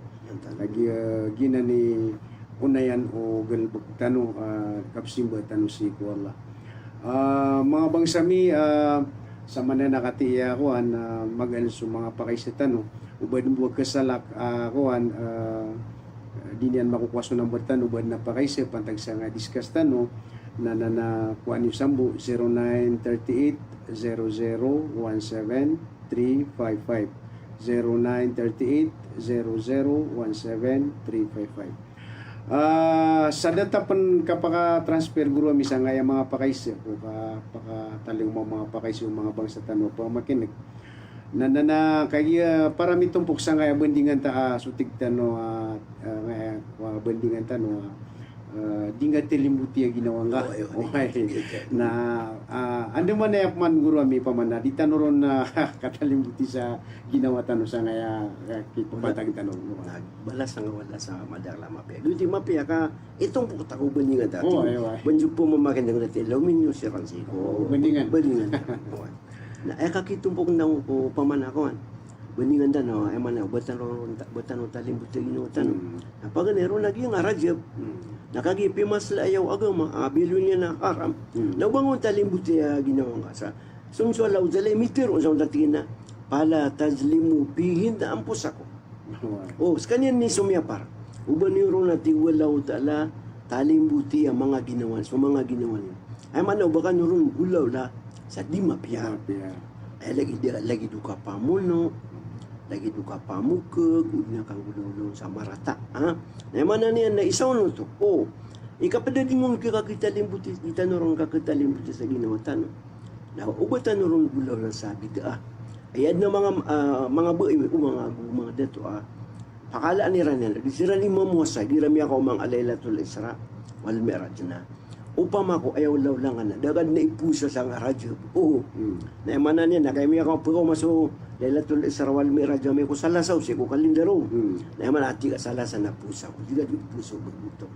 Kagiya giyanan i onayan o galebek tano, ah, kapsimba tano sii ko Allah. Ah, manga bangsa mi, ah, sa maana na katii a kowan, ah, magaan so manga pakaisa tano, o ba den bo a kesalak, ah, kowan, ah, di niyan makokowa so number tano, o ba den a pakaisa, pantag sangkaya discuss tano, na, na, na, kowan iyo sambo, zero nine thirty eight zero zero one seven three five five. Zero nine thirty eight zero zero one seven three five five. Ah, sa da ta pen kapakatransfer guro ami sangkaya manga pakaisa, ko kapakatalingoma o manga pakaisa o manga bangsa tano a pamakineg. Na, na, na, kagiya para mitompok sangkaya bandingan ta, ah, so tig tano, ah, ah, ngkaya, ah, bandingan tano, ah, ah, di ngka talimboti a ginawa ngka. Oway, oway. Oway. Na, ah, andamanaya peman guro ami pamana, di tano ron, ah, katalimboti sa ginawa tano sangkaya, ah, kipapantag tano. Na, balas angka wala sa madakl a mapiya. Giyoto i mapiya ka itompok ta ko bandingan ta. Oway, oway. Banjo pemamakineg na ti, lomin iyo siran sii ko bandingan. Bandingan. Oway. Na aya kakitompok tano ko pamana kowan, bandingan tano, aya maana, ba tano, ba tano talimboti a ginawa tano. Hmm. Na paganay ron na giya nga Rajab. Hmm. Na kagiya pimasla aya o agama a biyaloy niyan a haram. Hmm. Na o ba ngka on talimboti a ginawa ngka sa, so, so Allahu Ta'ala i mitharo sa onta tig iyan a, "Fala tazlimu fihinna anfusakum." Oway. O, sekaniyan i so miyapar. O ba niyo ron a tig o Allahu Ta'ala, talimboti a manga ginawa, so manga ginawa niyo. Aya maana o ba kano ron golawla sa di mapiya. Di mapiya. Aya lagid, lagid o kapamono, lagid o kapamokeg, odi na kanggolawla sa marata. Ha? Na aya maana niyan na isa on oto. O, i kapedading on ki kakitalimboti, di tano ron kakitalimboti sa ginawa tano. Na o ba tano ron golawla sa bid'ah. Aya adn a manga, ah, manga bai, o manga ago, manga dato, ah. Pakalaan iran iyan, di siran i mamowasa, di iran miyakaoma a Lailatul Isra wal Mi'raj na. Opama ko aya olaola nga na, da ka dn a ipowasa sangkai a Rajab. O. Hmm. Na aya maana niyan na, ka aya miyakaoma, pkaoma so Lailatul Isra wal Mi'raj, amay ko Salasa o sii ko kalendar o. Hmm. Na aya maana a tig a Salasa na powasa ko, di ka dn powasa o ba oto.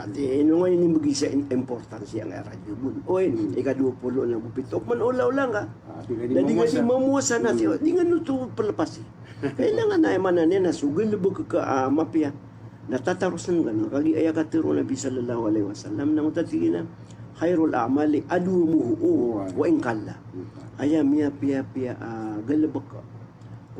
Ati, ino nga ini mbgi sa in-, importance iyan a Rajab on. Oy, hmm, ika dowa polo na go pito. Opama na olaola nga. Ah, di ka dn mamowasa. Da di ka dn mamowasa na, hmm, di nga oto pelepas. Kailangan na aya maana niyan na so galebek ka, ah, mapiya na tatarosen ka na kagiya aya katharo o Nabi sallallahu alaihi wasallam na tig iyan a, "Khairul a'mali adwamuha wa in qalla." Aya miyapiyapiya, ah, galebek ko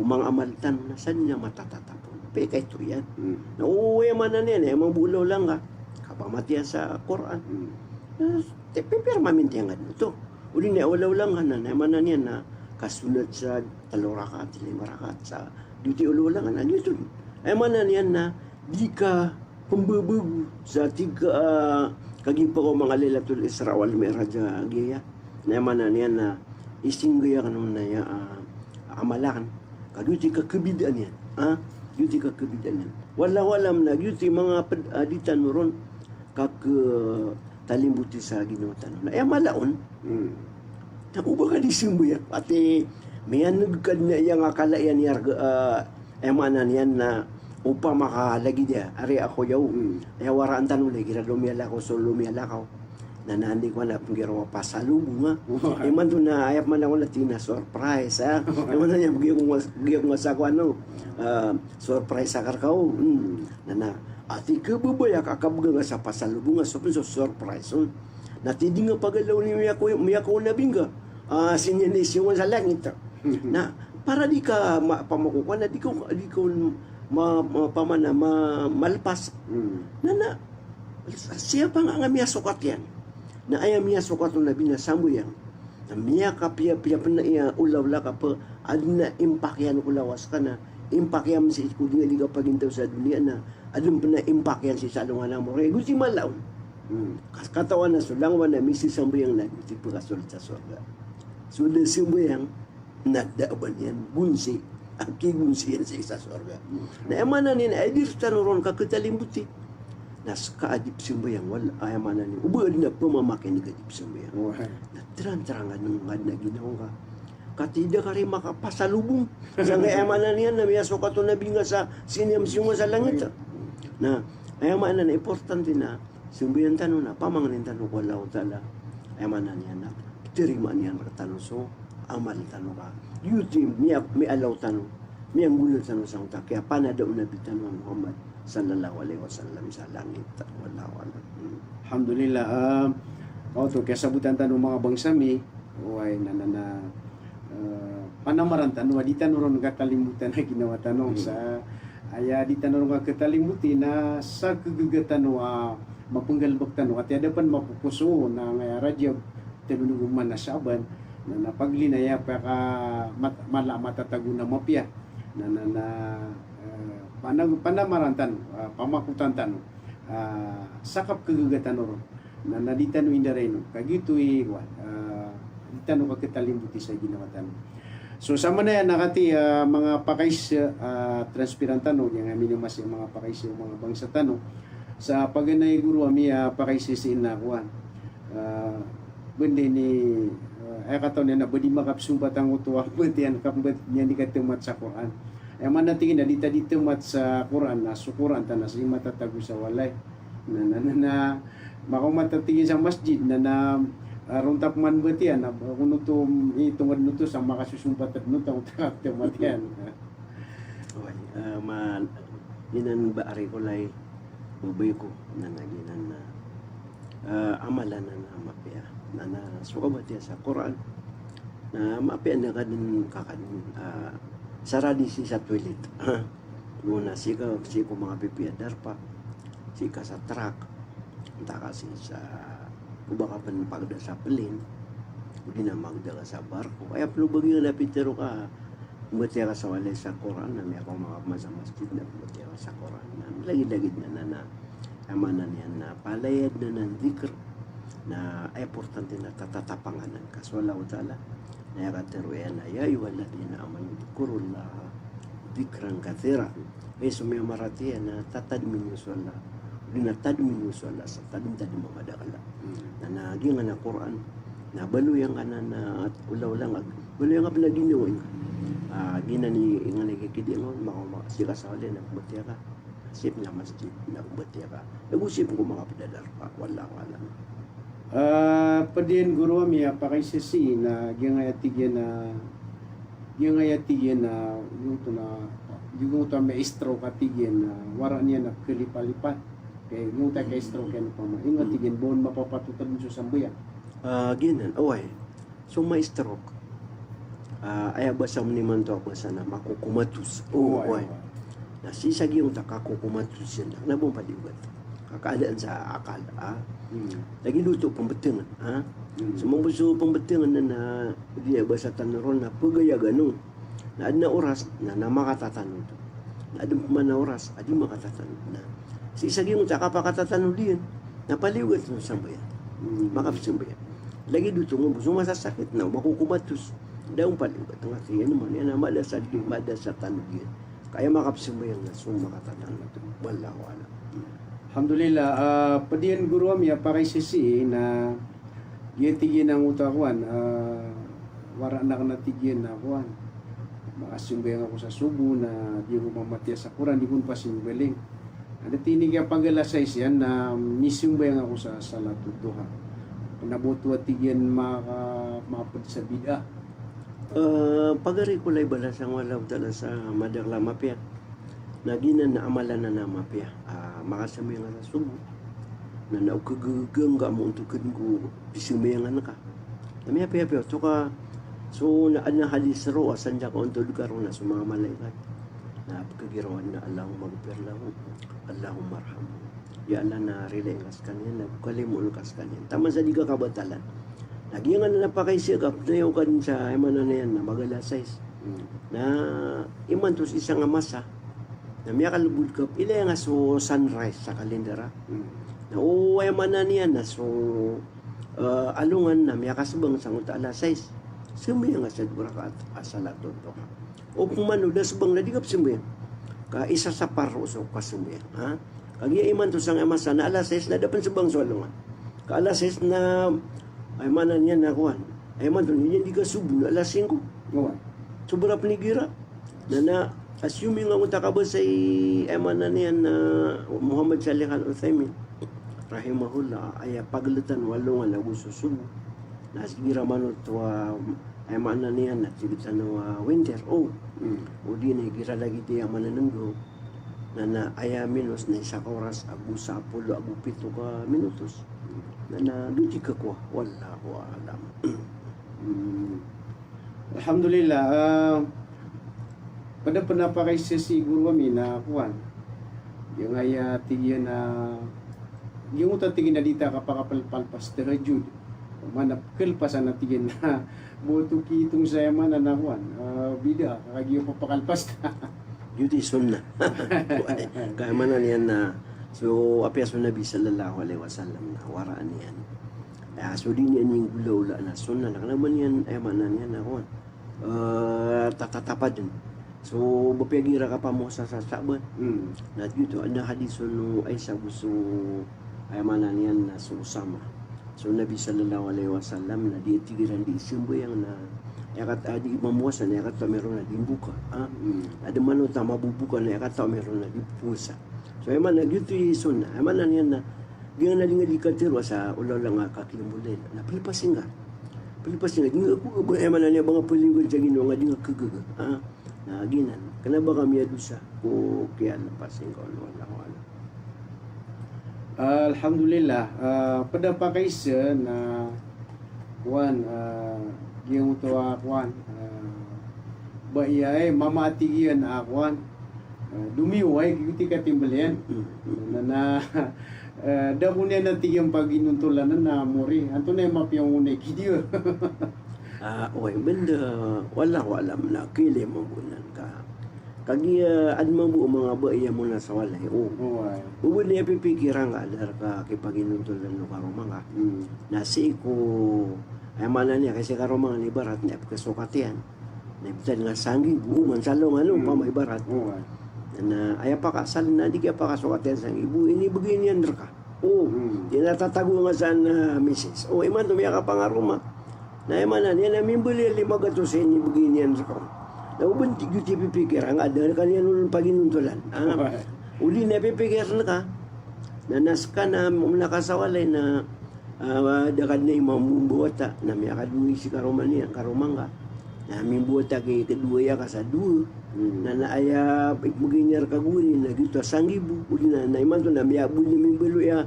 manga amal tano na sadn a matatatap on. Pikaito iyan. Hmm. Na o aya maana niyan, aya mambo olaola nga, kapamatiya sa Qur'an. Hmm. Na, te, pipira mamintiya nga dn oto. Odi na olaola nga na, na aya maana niyan na kasonat sa telo rakaat, lima rakaat sa, giyoto i olaola nga na, giyoto. Aya maana niyan na, di ka pembebeg sa tig ka, ah, kagiya pkaoma nga Lailatul Isra wal Mi'raj a giyaya. Na aya maana niyan na isinggay akn on aya, ah, amal akn. Ka giyoto i kakebidaan iyan. Ah, giyoto i kakebidaan iyan. Wallahu a'lam na giyoto i manga ped-, ah, di tano ron kaketalimboti sa ginawa tano. Na aya mala on. Hmm. Na o ba ka di sambayang, ati miyaneg ka dn a aya nga kala iyan i arga, ah, aya maana niyan na opama ka lagid iyan, ari ako yaw. Hmm. Aya waraan tano lagid iran lomiyalakaw, so lomiyalakaw. Na, na anda i kowan a pnggiraw a pasalubong, ah. Wah. Imanto na aya pman ako na tig iyan a surprise, ah. Aya maana niyan, bgi ako nga, bgi ako nga sa kowan, no. Ah, surprise akn rka, o. Hmm. Na, na, ati kebebaya ka kabgan ka sa pasalubong, ah, so pn so surprise, o. Na ati di nga pagalaw i miyako, miyako na bingga. Ah, sii niyan i siyongan sa langit. Na, para di ka ma-, pamako kowan na di ka, di ka ma-, ma-, pamana, ma-, malepas. Hmm. Na, na, siyapa nga, nga miyasokat iyan. Na aya miyasokat o Nabi na sambayang. Na miyakapiyapiya pn a olaola ka pn, adn a impact iyan ko lawas ka na, impact iyan sii ko di nga di kapagintaw sa doniya na, adn pn a impact iyan sii sa alongan a mori. Giyoto i mala on. Hmm. Kas-, katawan a so langowan a misasambayang na giyoto i pkasold sa sorga. So da sambayang, na da a ba niyan gonsi, a kigonsi iyan sii sa sorga. Na aya maana niyan, aya di rktano ron kaketalimboti. Na ska a di psambayang, wal-, aya maana niyan, o ba adn a pamamakineg a di psambayang. Wah. Na terang-terang a nengad na ginawa ngka. Ka tig a da ka ri makapasalubong. Sangkai aya maana niyan na miyasokat o Nabi nga sa sii niyan siyongan sa langit. Na aya maana na importante na sambayang tano na pamangnin tano ko Allahu Ta'ala. Aya maana niyan na tarimaan iyan rktano so amal tano ka. Giyoto i miya-, miyaalaw tano, miyanggolawla tano sangkoto a kiyapanada o Nabi tano a Muhammad sallallahu alaihi wasallam sa langit. Wallahu a'lam. Hmm. Alhamdulillah. Ah, oto, kiyasabotan tano o manga bangsa mi, oway, na, na, na, ah, panamaran tano a di tano ron katalimbota a ginawa tano. Hmm. Sa aya di tano ron kaketalimboti na sa kegaga tano a mapenggalebek tano, ati aya da pen mapoposo na angkaya Rajab, telo nogo man a Sha'ban, na, na pagli na aya paka mat-, mala a matatago na mapiya. Na, na, na, eh, pana-, panamaran tano, ah, pamakotan tano, ah, sa kapkegaga tano ron. Na, na di tano indaray on. Ka giyoto i, wa, ah, di tano kaketalimboti sa ginawa tano. So, samanaya na kati, ah, manga pakaisa, ah, transparent tano, giyangkai a minimas iyan a manga pakaisa o manga bangsa tano. Sa paganay goro ami, ah, pakaisa sii na kowan. Ah, benda ini, ah, aya katawan iyan a ba di makapsompat angkoto a pembatiya a kapembatiya niyan di katemat sa Qur'an. Aya maana tig iyan a di ta di temat sa Qur'an, na so Qur'an ta na sii matatago sa walay. Na, na, na, na, makaoma ta tig iyan sa masjid, na, na, ah, ron ta pman batiya, na, kono oto, i, tongod oto sa makasosompat oto, tongod oto a temat iyan. Oway, ah, ma-, giyanan ba ari ko lay, babay ko, na, na, giyanan na, ah, amalan na, na mapiya. Na, na, so kabatiya sa Qur'an. Na mapiya na ka dn, ka ka dn, ah, saradi sii sa toilet. Gona sii ka, sii ko manga pipiya a darpa, sii ka sa trak, antaa ka sii sa, o ba ka pen pagda sa plane, odi na magda ka sa barko. Aya pen o ba giya na pitero ka, pembatiya ka sa walay sa Qur'an, na miyakaoma ka sa masjid na pembatiya ka sa Qur'an. Na lagid-lagid na, na, na, aya maana niyan na palaya den a dhikr, na importante na tatatapangan ka so Allahu Ta'ala. Na aya katero iyan na, "Ya ayyuhalladhina amanu udhkurullaha dhikran kathira." Hay so miyamaratiyaya na tatadmi niyo so Allah. Odi na tadmi niyo so Allah sa tadem-tadem a madakl. Hmm. Na, na giyanan a Qur'an. Na baloy angkanan a olaola ngka, baloy angka pen a ginawa ngka. Ah, giyanan i, ingka na kikidi ngka, maka, maka, sii ka sa walay na pembatiya ka. Sii pen sa masjid na pembatiya ka. Ago sii pen ko manga ped a darpa. Wallahu a'lam. Ah, ped iyan guro ami a pakaisa sii na giyangkaya tig iyan a, giyangkaya tig iyan a, giyoto na, giyoto a ma-stroke a tig iyan a, waraan iyan a kalipat-lipat. Kay giyoto a ka-stroke iyan opama. Ino tig iyan, ba on mapapatot den so sambayang? Ah, giyanan, oway. So ma-stroke. Ah, aya basa meniman to a basa na makokomatos. Oh, oway. Na sii sa giyoto a kakokomatos iyan, na kena ba on paliyogat. Kakaadaan sa akal, ah. Hmm. Lagid oto pembetengan, ah. Hmm. So mambo so pembetengan na, na, di aya basa tano ron na pegayagan on. Na aden a oras na, na makatatanod. Na aden peman a oras a di makatatanod. Na sii sa giyoto a kapakatatanod iyan, na paliyogat so sambayang. Hmm. Makapsambayang. Lagid oto mambo so masasakit na makokomatos. Da on paliyogat. Nga tig iyan man iyan a mada sa di, mada sa tanod iyan. Ka aya makapsambayang na so makatatanod. Wallahu a'lam. Alhamdulillah, ah, ped iyan guro ami a pakaisa sii na giya tig iyan angkoto a kowan, ah, waraan aken a tig iyan a kowan. Makasambayang ako sa sobo na di ako mamatiya sa Qur'an, di ko on pasimbaling. Anda tig iyan i kiyapag-alas sais iyan na misambayang ako sa salatud duha. Kena ba oto a tig iyan maka, maped sa bid'ah. Eh, pagari ko lay balasan o Allahu Ta'ala sa madakl a mapiya. Na giyanan na amalan anan a mapiya. Ah, makasambayang ka sa sobo. Na, na o kegegeng ka mo onto ken ko pisambayangan ka. Na miyapiya-piya oto ka, so na, na hadis ro a sanjak onto deka ro na so manga malaikat. Na pekegirawan na Allahummaghfir lahu, Allahummarhamhu. Ya Allah na rilaan ka sekaniyan, na go kalimoon ka sekaniyan. Taman sa di ka kabatalan. Na giyanan a pakaisa ka, penayaw ka den sa, aya maana niyan na mag-alas sais. Hmm. Na imanto sii sangkai a masa. Na miyakalebod ka, ilaya nga so sunrise sa kalendar, ah. Hmm. Na o, aya maana niyan na so, eh, alongan na miyakasebang sangkoto a alas sais. Sambayang nga sa dowa rakaat a salatud duha. O pman o da sebang na di ka pesambayang. Ka isa sa paro so kasambayang, ha? Kagiya imanto sangkai a masa na alas sais na da pen sebang so alongan. Ka alas sais na, aya maana niyan na kowan. Aya imanto niyan di ka sobo na alas singko. Kowan. Sobra pen igira. Na, na, assuming angkoto a kabasa i, aya maana niyan na Muhammad Salih Al-Uthaymin, rahimahullah, aya pageletan o alongan ago so sobo. Na igira manoto a, aya maana niyan na tig tano a winter, o. Hmm. O di na igira lagid i aya maana niyan go. Na, na aya minus na isa ka oras ago sapolo ago pito ka minutos. Na, na doon di ka kowa. Wallahu a'lam. Hmm. Alhamdulillah. Ah, ped a pen a pakaisa sii guro ami na kowan. Giyangkaya tig iyan a, giyangkoto a tig iyan a di ta kapakapalpas tahajjud. Mana kelepasan a tig iyan na ba oto kiitong sa aya maana na kowan, ah, bid'ah, kagiya papakalpas ta. Giyoto i sunnah. Ka aya maana niyan na, so, apiya so Nabi sallallahu alaihi wasallam na waraan iyan. Ah, so di niyan inggolaola na sunnah na kena ba niyan, aya maana niyan na kowan, eh, tatatapaden. So, ba piyagira kapamowasa sa Sha'ban. Hmm. Na giyoto, aden a hadis o Aisha ago so, aya maana niyan na so Usama. So Nabi sallallahu alaihi wasallam na di tig iran di sambayang na aya kataw a di mamowasa na aya kataw a miyaroon na di mboka. Ah. Hmm. Aden manoto a maboboka na aya kataw a miyaroon na di powasa. So aya maana giyoto i sunnah. Aya maana niyan na giyanan a di nga di katharo sa olaola nga kakiyamulayl. Na pelepasin ka. Pelepasin ka. Di nga ko, aya maana niyan ba nga peliyogat sa ginawa nga di nga kegaga. Ah. Na giyanan, kena ba ka miyadosa ko kiyalepas ingka on, wallahu a'lam. Alhamdulillah, ah, ped a pakaisa na kowan, ah, giyangkoto a kowan, ah, ba iya, eh, mama a tig iyan a kowan, Domiyo ay giyoto i katimbl iyan. Mm, mm. Na, na, eh, da ko niyan a tig iyan paginontolan na mori. Antonaa i mapiya on i giya? Ah, oway, banda, wallahu a'lam na kili mambo nan ka. Kagiya, eh, adn mambo manga bai a mona sa walay. O. Oway. O ba niyan pipikira nga a da rka kipaginontolan o karoma nga. Mm. Na sii ko, aya maana niyan, ka sii karoma nga na ibarat na ipkhasokat iyan. Na ibtad nga sanggibo, oman sa alongan, mm, opama ibarat. Oway. Na aya pakaasal na di kiyapakasokat iyan sanggibo, inibgay niyan rka. O, hmm, di na tatago nga san, ah, misis. O, imanto miyakapangaroma. Na aya maana niyan na mimbaloy a lima gatos a inibgay niyan rka. Na o ba tig iyan pipikira nga a da rka niyan on paginontolan. Ah, oway, odi na pipikir rka. Na, na ska na, mona ka sa walay na, ah, da ka dn a imambowata, na miyakadowa i sii karoma niyan, karoma nga. Na mimbowata ki, kadowa iyan ka sa dowa. Hmm. Na, na aya ipmbgay niyan rka gowani na giyoto a sanggibo, odi na, na imanto na miya, bo niyan mimbaloy a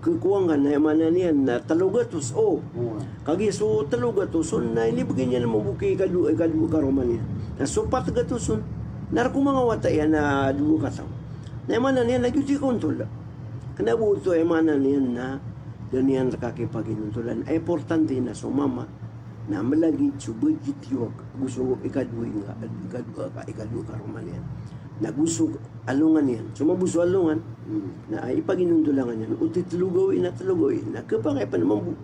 khakowa nga na aya maana niyan na tlo gatos. O. Oway. Kagiya so tlo gatos on na inibgay niyan mambo ki kadowa, kadowa karoma niyan. Na so pat gatos on na rk o manga wata iyan a dowa kataw. Na aya maana niyan na giyoto i kaontola. Kna ba oto aya maana niyan na da niyan rka kipaginontolan. Aya importante na so mama na mlagid so budget iyan go so ikadowa nga, ikadowa ka, ikadowa karoma niyan. Na go so alongan iyan. So mambo so alongan, hmm, na ipaginontolan ka niyan o titlo gawii na tlo gawii na khapakay pn mambo.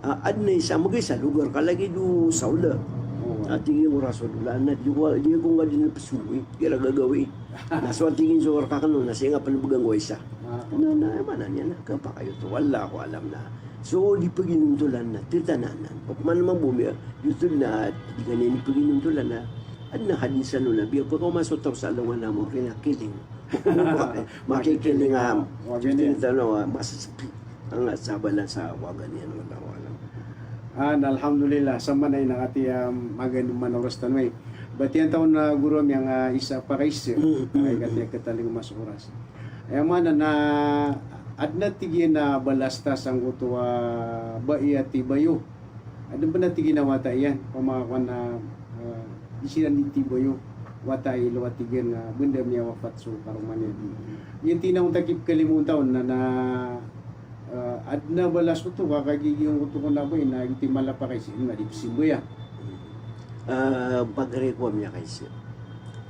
Ah, adn a isa a mgay sa logar ka lagid o sawla. O. Ah, tig iyan o Rasulullah, na di ko, di ko nga dn psowii, igira gagawii. Na so tig iyan so rk akn on, na sii nga pn bgan ko isa. Ah. Na, na, aya maana niyan na khapakay oto, wallahu a'lam na. So di paginontolan na titananan. Opama mambo miya, giyoto na di ka niyan di paginontolan na. Adn a hadis o Nabi a pkaoma so taw sa alongan a mori na kiling. Makikiling a, waga niyan. Kiling tano a, masaspi. Anga sa bala sa waga niyan, wallahu a'lam. Ah, na alhamdulillah, sa manay na kati, ah, magan man oras tano ay. Batiyan tano na guro ami anga isa pakaiza. Mm, mm, ay kati mm. Katalingoma so oras. Aya maana na, adn a tig iyan a balasta sangkoto a bai a tibayo. Adn pn a tig iyan a wata iyan, pamakawan a, ah, di siran di tibayo, wata i lowa tig iyan a bnda miyawafat so karoma niyan. Giya tig iyan a onta kipkalimo on taw na, na, ah, adn a balas oto ka kagiya giyangkoto kon a bai na giyoto i mala pakaiza na di pzimbaya. Ah, pagari ko a miyakaiza.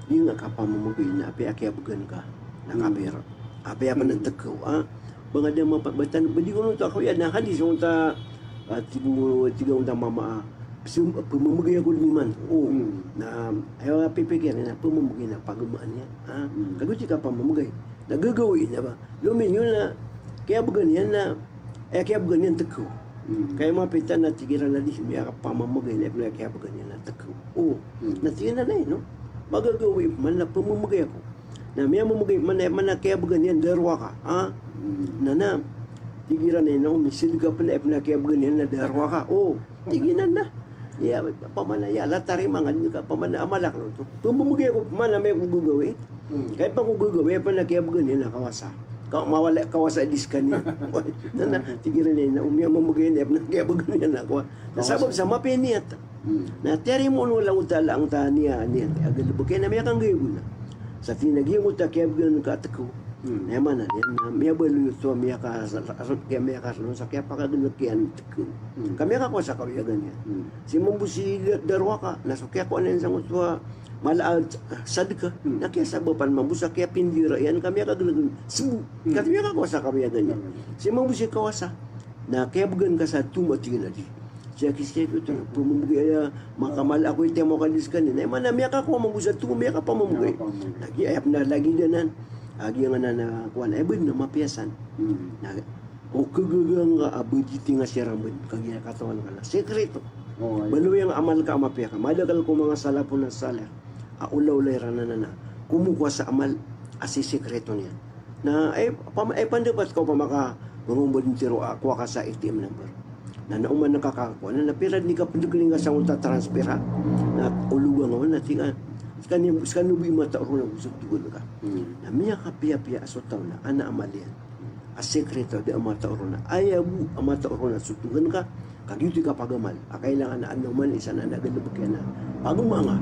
Di nga kapamamagay na apiya kiyabgan ka na kapira. Apiya pn a tkaw, ah. Ba nga da mapabatan, ba di ko nonta kawiya na hadis onta, ah, tig o, tig o onta mama, ah, pzam-, pamamagay ako dn imanto. O, hmm, na, aya pipikir iyan na pamamagay na pagamaan iyan. Ah, hmm, kagiya tig ka pamamagay. Na gagawii na ba. Lomin iyan na, kiyabgan iyan na, aya kiyabgan iyan tkaw. Hmm. Kaya mapita na tig iran a di, miyakapamamagay na, aya kiyabgan iyan na tkaw. O, hmm, na tig iyan a, no? Magagawii man na pamamagay ako. Na miyamamagay man, man a kiyabgan iyan darowaka. Ha? Hmm. Na, na, tig iran a ino, misid ka pn a, pn a kiyabgan iyan na darowaka. O, tig iyan na. Iya, pamana iya, latari mangan ka, pamana amalak no to. Pamamagay ako, pamana miyako gagawii. Hmm. Kaya pn ko gagawii, pn a kiyabgan iyan na kawasa. Ka, mawala kawasa di skaniyan. Na, na, tig iran a ino, miyamamagay iyan, pn a kiyabgan iyan na kawa-, na sabap sa mapiya i niyat. Hmm. Na tiyarima on o Allahu Ta'ala angkaya niyan, niyan a galbk iyan a miyakanggay gona. Sa tig iyan a giyangkoto a kiyabgan ka a tkaw. Hmm. Na aya maana niyan na miyabaloy oto a miyaka-, kiya-, miyaka-, sa kiyapakagalbk iyan a tkaw. Hmm. Ka miyakakowa sa kawiyagan iyan. Hmm. Sii mambo si da-, darowaka, na so kiyakowa niyan sangkoto a mala a sadka. Hmm. Na kiyasabapan mambo sa kiyapindira iyan ka miyakagalbk iyan. Sbo. Hmm. Ka miyakakowa sa kawiyagan iyan. Hmm. Sii mambo si kawasa. Na kiyabgan ka sa tomo a tig iyan a di. Siya ki, siya ki oto, pamamagay aya, makamala ako i tiyamo ka di skaniyan. Aya maana miyakakowa mambo sa tomo, miyakapamamagay. Miyakapamamagay. Lagid, aya pn a lagid anan. Lagid anan a kowan, aya bn a mapiya san. Hmm. Na, o kagaga nga a budgeting a siran bn, kagiya katawan ka na. Sekreto. O, aya. Baloy ang amal ka a mapiya ka. Madakl ko manga salafun as-salih a olaola iran anan a komokowa sa amal a sisekreto niyan. Na, eh, pam-, eh, pandapat ka opama ka mangombod tiro a kowa ka sa A T M number. Na, na oman ka kakowa, na, na pira dn i kapndkling ka sangkoto a transfer a. Na ologa nga on na tig iyan, skaniyan, skaniyan bo i mataw ron a go so togan ka. Hmm. Na miyakapiyapiya a so taw na, ana amal iyan. A sekreto a da a mataw ron a, aya bo a mataw ron a so togan ka, ka giyoto i kapagamal. A kailangan a adn a oman i isa na, na galbk iyan a pagoma nga.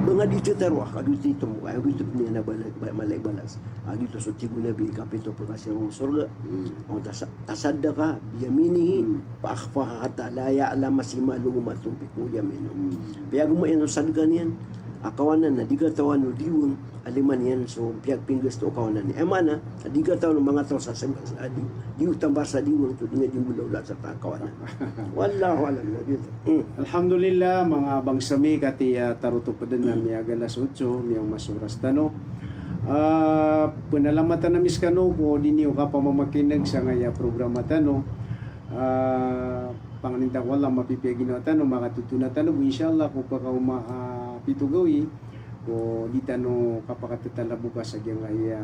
Ba nga di titaro a, kagiya oto i tomo, kagiya oto i pn iyan a bala-, ba-, mala i balas. Kagiya oto so tig o Nabi, kapito pn ka siran ko sorga. Hmm. O tasa-, tasaddaqa biyaminihi, hmm, fa akhfaha hatta la ya'lama shimaluhu ma tunfiqu yaminuhu. Hmm. Piyagoma iyan so sadka niyan a kawanan na di katawan o diwang a lima niyan so piyagpinggasto o kawanan iyan. Aya maana, a di katawan o manga taw sa, sa, sa, di, di o tambar sa diwang oto, di nga di nggolawla sa kawanan. Wallahu a'lam. Hmm. Alhamdulillah, manga bangsa mi, katii a tarotop dn a, hmm, miyaga alas otso, miyaoma so oras tano. Ah, pnalamatan ami skano ko di niyo kapamamakineg sangkaya programa tano. Ah, pangnin ta ko Allah mapipiya ginawa tano, makatotona tano bo, insha Allah, ko pkaoma, ah, pito gawii, ko di tano kapakatatalaboka sa giyangkaya,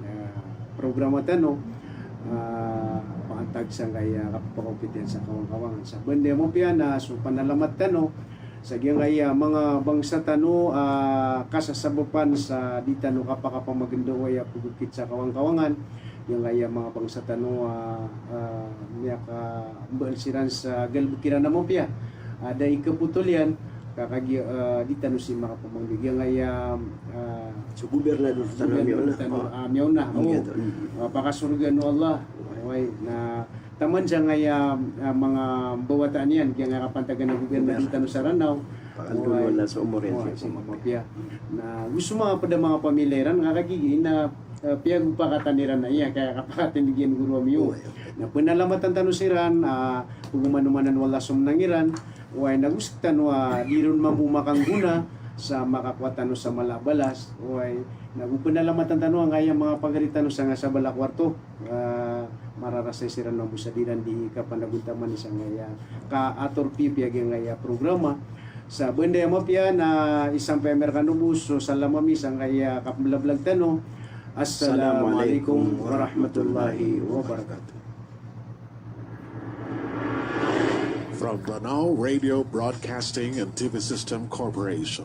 ah, programa tano, ah, pantag sangkaya kapakaopit iyan sa kawangkawangan. Sa banda mapiya na so panalamat tano sa giyangkaya manga bangsa tano, ah, kasasabapan sa di tano kapakapamagndaw aya pagokit sa kawangkawangan. Giyangkaya manga bangsa tano, ah, ah, miyakambal siran sa galbk iran a mapiya. Ah, da i kapotol iyan, ka kagiya, ah, di tano sii makapamangni. Giyangkaya, ah, so gobernador tano, gobernador miyaona. Tano, ah, miyaona. Oo. Giyangkaya, mm. Ah, pakasorgaan o Allah. Oway, na taman sangkaya, ah, manga mbawataan iyan, giyangkaya kapantagan a gobernador tano sa Ranao. Pakaldoon o Allah so omor iyan. Oway, sii ko mapiya. Na go so manga pd a manga pamilya iran, ka kagiya na, ah, piyagopakatan iran a iya, kaya kapakatindg iyan goro ami. Oway. Na pnalamatan tano siran, ah, pagomanomanan o Allah so mnang iran. Oway, na go sktano a di ron mambo makanggona sa makakowa tano sa mala a balas. Oway, na go pnalamatan tano angkaya manga pagari tano sangkaya sabala a kowarto. Ah, mararasay siran mambo sa di ran di kapanagontaman sangkaya kaator pipiya giyangkaya programa. Sa banda a mapiya na isampay ami rkano bo so salam ami sangkaya kapmblablag tano. Assalamu alaikum warahmatullahi wabarakatuh. From Ranao Radio Broadcasting and T V System Corporation.